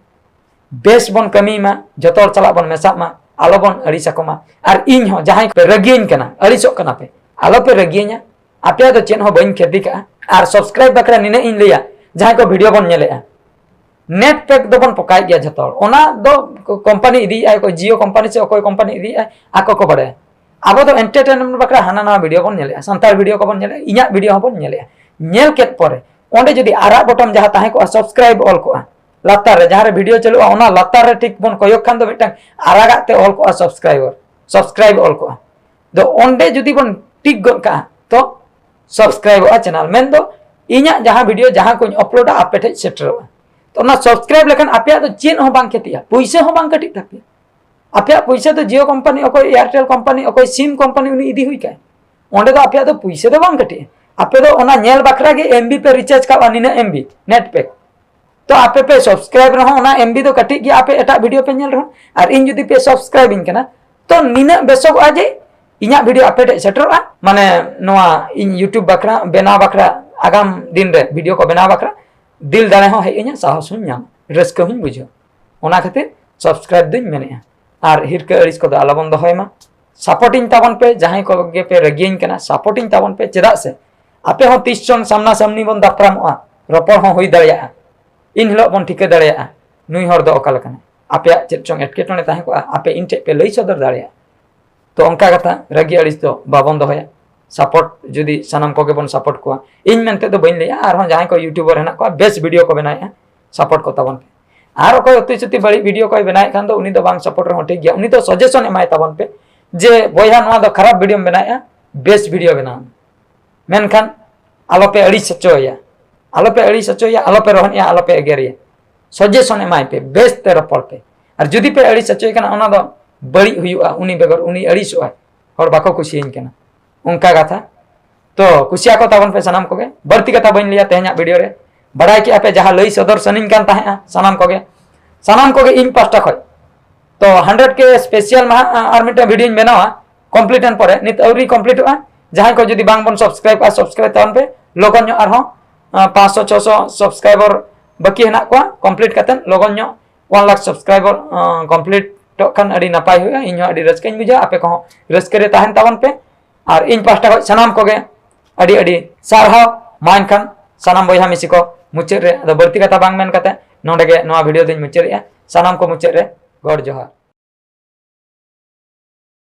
ᱵᱮᱥ ᱵᱚᱱ ᱠᱟᱹᱢᱤ ᱢᱟ, ᱡᱚᱛᱚ ᱦᱚᱲ ᱥᱟᱞᱟᱜ ᱵᱚᱱ ᱢᱮᱥᱟᱜ ᱢᱟ, ᱟᱞᱚᱵᱚᱱ ᱟᱹᱲᱤᱥ ᱟᱠᱚ ᱢᱟ᱾ ᱟᱨ ᱤᱧ ᱦᱚᱸ ᱡᱟᱦᱟᱸᱭ ᱯᱮ ᱨᱟᱹᱜᱤᱭᱟᱹᱧ ᱠᱟᱱᱟ, ᱟᱹᱲᱤᱥᱚᱜ ᱠᱟᱱᱟ ᱯᱮ, ᱟᱞᱚᱯᱮ ᱨᱟᱹᱜᱤᱭᱟᱹᱧᱟ᱾ ᱟᱯᱮᱭᱟᱜ ᱫᱚ ᱪᱮᱫ ᱦᱚᱸ ᱵᱟᱹᱧ ᱠᱷᱮᱛᱤ ᱠᱟᱜᱼᱟ᱾ ᱟᱨ subscribe ᱵᱟᱠᱷᱨᱟ ᱱᱤᱱᱟᱹᱜ ᱤᱧ ᱞᱟᱹᱭᱟ, ᱡᱟᱦᱟᱸᱭ ᱠᱚ video ᱵᱚᱱ ᱧᱮᱞᱮᱜᱼᱟ, net pack ᱫᱚᱵᱚᱱ ᱯᱚᱠᱟᱭᱮᱫ ᱜᱮᱭᱟ ᱡᱷᱚᱛᱚ ᱦᱚᱲ᱾ ᱚᱱᱟ ᱫᱚ company ᱤᱫᱤᱭᱮᱫᱼᱟᱭ, ᱚᱠᱚᱭ Jio company ᱥᱮ ᱚᱠᱚᱭ company ᱤᱫᱤᱭᱮᱫᱼᱟᱭ, ᱟᱠᱚ ᱠᱚ ᱵᱟᱲᱟᱭᱟ᱾ ᱟᱵᱚ ᱫᱚ entertainment ᱵᱟᱠᱷᱨᱟ ᱦᱟᱱᱟ ᱱᱟᱣᱟ video ᱵᱚᱱ ᱧᱮᱞᱮᱜᱼᱟ, ᱥᱟᱱᱛᱟᱲ video ᱠᱚᱵᱚᱱ ᱧᱮᱞᱮᱜᱼᱟ, ᱤᱧᱟᱹᱜ video ᱦᱚᱸᱵᱚᱱ ᱧᱮᱞᱮᱜᱼᱟ᱾ ᱧᱮᱞ ᱠᱮᱫ ᱯᱚᱨᱮ ᱚᱸᱰᱮ ᱡᱩᱫᱤ ᱟᱨᱟᱜ button ᱡᱟᱦᱟᱸ ᱛᱟᱦᱮᱸ ᱠᱚᱜᱼᱟ, subscribe ᱚᱞ ᱠᱚᱜᱼᱟ, ᱞᱟᱛᱟᱨ ᱨᱮ ᱡᱟᱦᱟᱸ ᱨᱮ video ᱪᱟᱹᱞᱩᱜᱼᱟ, ᱚᱱᱟ ᱞᱟᱛᱟᱨ ᱨᱮ ᱴᱷᱤᱠ ᱵᱚᱱ ᱠᱚᱭᱚᱜ ᱠᱷᱟᱱ ᱫᱚ ᱢᱤᱫᱴᱟᱝ ᱟᱨᱟᱜᱟᱜ ᱛᱮ ᱚᱞ ᱠᱚᱜᱼᱟ subscriber, subscribe ᱚᱞ ᱠᱚᱜᱼᱟ᱾ ᱫᱚ ᱚᱸᱰᱮ ᱡᱩᱫᱤ ᱵᱚᱱ ᱴᱤᱠ ᱜᱚᱫ ᱠᱟᱜᱼᱟ, ᱛᱚ subscribeᱚᱜᱼᱟ channel, ᱢᱮᱱᱫᱚ ᱤᱧᱟᱹᱜ ᱡᱟᱦᱟᱸ video ᱡᱟᱦᱟᱸ ᱠᱚᱧ uploadᱟ ᱟᱯᱮ ᱴᱷᱮᱡ ᱥᱮᱴᱮᱨᱚᱜᱼᱟ᱾ ᱛᱚ ᱚᱱᱟ subscribe ᱞᱮᱠᱷᱟᱱ ᱟᱯᱮᱭᱟᱜ ᱫᱚ ᱪᱮᱫ ᱦᱚᱸ ᱵᱟᱝ ᱠᱷᱮᱛᱤᱜᱼᱟ, ᱯᱩᱭᱥᱟᱹ ᱦᱚᱸ ᱵᱟᱝ ᱠᱟᱹᱴᱤᱡ ᱛᱟᱯᱮᱭᱟ᱾ ᱟᱯᱮᱭᱟᱜ ᱯᱩᱭᱥᱟᱹ ᱫᱚ Jio company, ᱚᱠᱚᱭ Airtel company, ᱚᱠᱚᱭ SIM company ᱩᱱᱤ ᱤᱫᱤ ᱦᱩᱭ ᱠᱟᱭ, ᱚᱸᱰᱮ ᱫᱚ ᱟᱯᱮᱭᱟᱜ ᱫᱚ ᱯᱩᱭᱥᱟᱹ ᱫᱚ ᱵᱟᱝ ᱠᱟᱹᱴᱤᱡᱼᱟ᱾ ᱟᱯᱮ ᱫᱚ ᱚᱱᱟ ᱧᱮᱞ ᱵᱟᱠᱷᱨᱟ ᱜᱮ MB ᱯᱮ recharge ᱠᱟᱜᱼᱟ, ᱱᱤᱱᱟᱹᱜ MB net pack᱾ ᱛᱚ ᱟᱯᱮ ᱯᱮ subscribe ᱨᱮᱦᱚᱸ ᱚᱱᱟ MB ᱫᱚ ᱠᱟᱹᱴᱤᱡ ᱜᱮᱭᱟ, ᱟᱯᱮ ᱮᱴᱟᱜ video ᱯᱮ ᱧᱮᱞ ᱨᱮᱦᱚᱸ᱾ ᱟᱨ ᱤᱧ ᱡᱩᱫᱤ ᱯᱮ subscribeᱤᱧ ᱠᱟᱱᱟ, ᱛᱚ ᱱᱤᱱᱟᱹᱜ ᱵᱮᱥᱚᱜᱚᱜᱼᱟ ᱡᱮ ᱤᱧᱟᱹᱜ video ᱟᱯᱮ ᱴᱷᱮᱡ ᱥᱮᱴᱮᱨᱚᱜᱼᱟ᱾ ᱢᱟᱱᱮ ᱱᱚᱣᱟ ᱤᱧ YouTube ᱵᱟᱠᱷᱨᱟ ᱵᱮᱱᱟᱣ ᱵᱟᱠᱷᱨᱟ, ᱟᱜᱟᱢ ᱫᱤᱱ ᱨᱮ video ᱠᱚ ᱵᱮᱱᱟᱣ ᱵᱟᱠᱷᱨᱟ ᱫᱤᱞ ᱫᱟᱲᱮ ᱦᱚᱸ ᱦᱮᱡ ᱟᱹᱧᱟ, ᱥᱟᱦᱚᱥ ᱦᱚᱸᱧ ᱧᱟᱢᱟ, ᱨᱟᱹᱥᱠᱟᱹ ᱦᱚᱸᱧ ᱵᱩᱡᱷᱟᱹᱣᱟ᱾ ᱚᱱᱟ ᱠᱷᱟᱹᱛᱤᱨ subscribe ᱫᱩᱧ ᱢᱮᱱᱮᱫᱼᱟ᱾ ᱟᱨ ᱦᱤᱨᱠᱟᱹ ᱟᱹᱲᱤᱥ ᱠᱚᱫᱚ ᱟᱞᱚᱵᱚᱱ ᱫᱚᱦᱚᱭ ᱢᱟ᱾ Supportᱤᱧ ᱛᱟᱵᱚᱱ ᱯᱮ, ᱡᱟᱦᱟᱸᱭ ᱠᱚᱜᱮ ᱯᱮ ᱨᱟᱹᱜᱤᱭᱟᱹᱧ ᱠᱟᱱᱟ, supportᱤᱧ ᱛᱟᱵᱚᱱ ᱯᱮ᱾ ᱪᱮᱫᱟᱜ ᱥᱮ ᱟᱯᱮ ᱦᱚᱸ ᱛᱤᱥ ᱪᱚᱝ ᱥᱟᱢᱱᱟ ᱥᱟᱢᱱᱤ ᱵᱚᱱ ᱫᱟᱯᱨᱟᱢᱚᱜᱼᱟ, ᱨᱚᱯᱚᱲ ᱦᱚᱸ ᱦᱩᱭ ᱫᱟᱲᱮᱭᱟᱜᱼᱟ᱾ ᱤᱱ ᱦᱤᱞᱳᱜ ᱵᱚᱱ ᱴᱷᱤᱠᱟᱹ ᱫᱟᱲᱮᱭᱟᱜᱼᱟ ᱱᱩᱭ ᱦᱚᱲ ᱫᱚ ᱚᱠᱟ ᱞᱮᱠᱟᱱᱟᱭ᱾ ᱟᱯᱮᱭᱟᱜ ᱪᱮᱫ ᱪᱚᱝ ᱮᱴᱠᱮᱴᱚᱬᱮ ᱛᱟᱦᱮᱸ ᱠᱚᱜᱼᱟ, ᱟᱯᱮ ᱤᱧ ᱴᱷᱮᱡ ᱯᱮ ᱞᱟᱹᱭ ᱥᱚᱫᱚᱨ ᱫᱟᱲᱮᱭᱟᱜᱼᱟ᱾ ᱛᱚ ᱚᱱᱠᱟ ᱠᱟᱛᱷᱟ, ᱨᱟᱹᱜᱤ ᱟᱹᱲᱤᱥ ᱫᱚ ᱵᱟᱵᱚᱱ ᱫᱚᱦᱚᱭᱟ᱾ Support ᱡᱩᱫᱤ ᱥᱟᱱᱟᱢ ᱠᱚᱜᱮ ᱵᱚᱱ support ᱠᱚᱣᱟ, ᱤᱧ ᱢᱮᱱᱛᱮ ᱫᱚ ᱵᱟᱹᱧ ᱞᱟᱹᱭᱟ, ᱟᱨᱦᱚᱸ ᱡᱟᱦᱟᱸᱭ ᱠᱚ YouTuber ᱦᱮᱱᱟᱜ ᱠᱚᱣᱟ, ᱵᱮᱥ video ᱠᱚ ᱵᱮᱱᱟᱣᱮᱫᱼᱟ, support ᱠᱚ ᱛᱟᱵᱚᱱ ᱯᱮ᱾ ᱟᱨ ᱚᱠᱚᱭ ᱩᱛᱤ ᱥᱩᱛᱤ ᱵᱟᱹᱲᱤᱡ video ᱠᱚᱭ ᱵᱮᱱᱟᱣᱮᱫ ᱠᱷᱟᱱ ᱫᱚ ᱩᱱᱤ ᱫᱚ ᱵᱟᱝ support ᱨᱮᱦᱚᱸ ᱴᱷᱤᱠ ᱜᱮᱭᱟ, ᱩᱱᱤ ᱫᱚ suggestion ᱮᱢᱟᱭ ᱛᱟᱵᱚᱱ ᱯᱮ ᱡᱮ, "ᱵᱚᱭᱦᱟ, ᱱᱚᱣᱟ ᱫᱚ ᱠᱷᱟᱨᱟᱯ videoᱢ ᱵᱮᱱᱟᱣᱮᱫᱼᱟ, ᱵᱮᱥ video ᱵᱮᱱᱟᱣ ᱢᱮ᱾" ᱢᱮᱱᱠᱷᱟᱱ ᱟᱞᱚᱯᱮ ᱟᱹᱲᱤᱥ ᱦᱚᱪᱚᱭᱟ, ᱟᱞᱚᱯᱮ ᱟᱹᱲᱤᱥ ᱦᱚᱪᱚᱭᱟ, ᱟᱞᱚᱯᱮ ᱨᱚᱦᱮᱫᱼᱟ, ᱟᱞᱚᱯᱮ ᱮᱜᱮᱨᱮᱭᱟ᱾ Suggestion ᱮᱢᱟᱭ ᱯᱮ, ᱵᱮᱥ ᱛᱮ ᱨᱚᱯᱚᱲ ᱯᱮ᱾ ᱟᱨ ᱡᱩᱫᱤ ᱯᱮ ᱟᱹᱲᱤᱥ ᱦᱚᱪᱚᱭᱮ ᱠᱟᱱᱟ, ᱚᱱᱟ ᱫᱚ ᱵᱟᱹᱲᱤᱡ ᱦᱩᱭᱩᱜᱼᱟ, ᱩᱱᱤ ᱵᱮᱜᱚᱨ ᱩᱱᱤ ᱟᱹᱲᱤᱥᱚᱜᱼᱟᱭ, ᱦᱚᱲ ᱵᱟᱠᱚ ᱠᱩᱥᱤᱭᱟᱹᱧ ᱠᱟᱱᱟ, ᱚᱱᱠᱟ ᱠᱟᱛᱷᱟ᱾ ᱛᱚ ᱠᱩᱥᱤᱭᱟᱠᱚ ᱛᱟᱵᱚᱱ ᱯᱮ ᱥᱟᱱᱟᱢ ᱠᱚᱜᱮ᱾ ᱵᱟᱹᱲᱛᱤ ᱠᱟᱛᱷᱟ ᱵᱟᱹᱧ ᱞᱟᱹᱭᱟ ᱛᱮᱦᱮᱧᱟᱜ video ᱨᱮ᱾ ᱵᱟᱲᱟᱭ ᱠᱮᱜᱼᱟ ᱯᱮ ᱡᱟᱦᱟᱸ ᱞᱟᱹᱭ ᱥᱚᱫᱚᱨ ᱥᱟᱱᱟᱧ ᱠᱟᱱ ᱛᱟᱦᱮᱸᱜᱼᱟ ᱥᱟᱱᱟᱢ ᱠᱚᱜᱮ, ᱥᱟᱱᱟᱢ ᱠᱚᱜᱮ ᱤᱧ ᱯᱟᱦᱴᱟ ᱠᱷᱚᱡ᱾ ᱛᱚ hundred K special ᱢᱟᱦᱟ ᱟ-, ᱟᱨ ᱢᱤᱫᱴᱟᱝ videoᱧ ᱵᱮᱱᱟᱣᱟ, complete ᱮᱱ ᱯᱚᱨᱮ, ᱱᱤᱛ ᱟᱹᱣᱨᱤ completeᱚᱜᱼᱟ᱾ ᱡᱟᱦᱟᱸᱭ ᱠᱚ ᱡᱩᱫᱤ ᱵᱟᱝ ᱵᱚᱱ subscribeᱟ, subscribe ᱛᱟᱵᱚᱱ ᱯᱮ᱾ ᱞᱚᱜᱚᱱ ᱧᱚᱜ ᱟᱨᱦᱚᱸ, ᱟ, ᱯᱟᱸᱪᱥᱚ ᱪᱷᱚᱥᱚ subscriber ᱵᱟᱹᱠᱤ ᱦᱮᱱᱟᱜ ᱠᱚᱣᱟ, complete ᱠᱟᱛᱮᱫ ᱞᱚᱜᱚᱱ ᱧᱚᱜ one lakh subscriber, ᱟ, complete ᱴᱚᱜ ᱠᱷᱟᱱ ᱟᱹᱰᱤ ᱱᱟᱯᱟᱭ ᱦᱩᱭᱩᱜᱼᱟ᱾ ᱤᱧ ᱦᱚᱸ ᱟᱹᱰᱤ ᱨᱟᱹᱥᱠᱟᱹᱧ ᱵᱩᱡᱷᱟᱹᱣᱟ, ᱟᱯᱮ ᱠᱚᱦᱚᱸ ᱨᱟᱹᱥᱠᱟᱹ ᱨᱮ ᱛᱟᱦᱮᱱ ᱛᱟᱵᱚᱱ ᱯᱮ᱾ ᱟᱨ ᱤᱧ ᱯᱟᱦᱴᱟ ᱠᱷᱚᱱ ᱥᱟᱱᱟᱢ ᱠᱚᱜᱮ ᱟᱹᱰᱤ ᱟᱹᱰᱤ ᱥᱟᱨᱦᱟᱣ᱾ ᱢᱟ ᱮᱱᱠᱷᱟᱱ ᱥᱟᱱᱟᱢ ᱵᱚᱭᱦᱟ ᱢᱤᱥᱤ ᱠᱚ, ᱢᱩᱪᱟᱹᱫ ᱨᱮ ᱟᱫᱚ ᱵᱟᱹᱲᱛᱤ ᱠᱟᱛᱷᱟ ᱵᱟᱝ ᱢᱮᱱ ᱠᱟᱛᱮ ᱱᱚᱰᱮ ᱜᱮ ᱱᱚᱣᱟ ᱵᱷᱤᱰᱤᱭᱳ ᱫᱚᱧ ᱢᱩᱪᱟᱹᱫᱮᱜᱼᱟ᱾ ᱥᱟᱱᱟᱢ ᱠᱚ ᱢᱩᱪᱟᱹᱫ ᱨᱮ ᱜᱚᱰ ᱡᱚᱦᱟᱨ᱾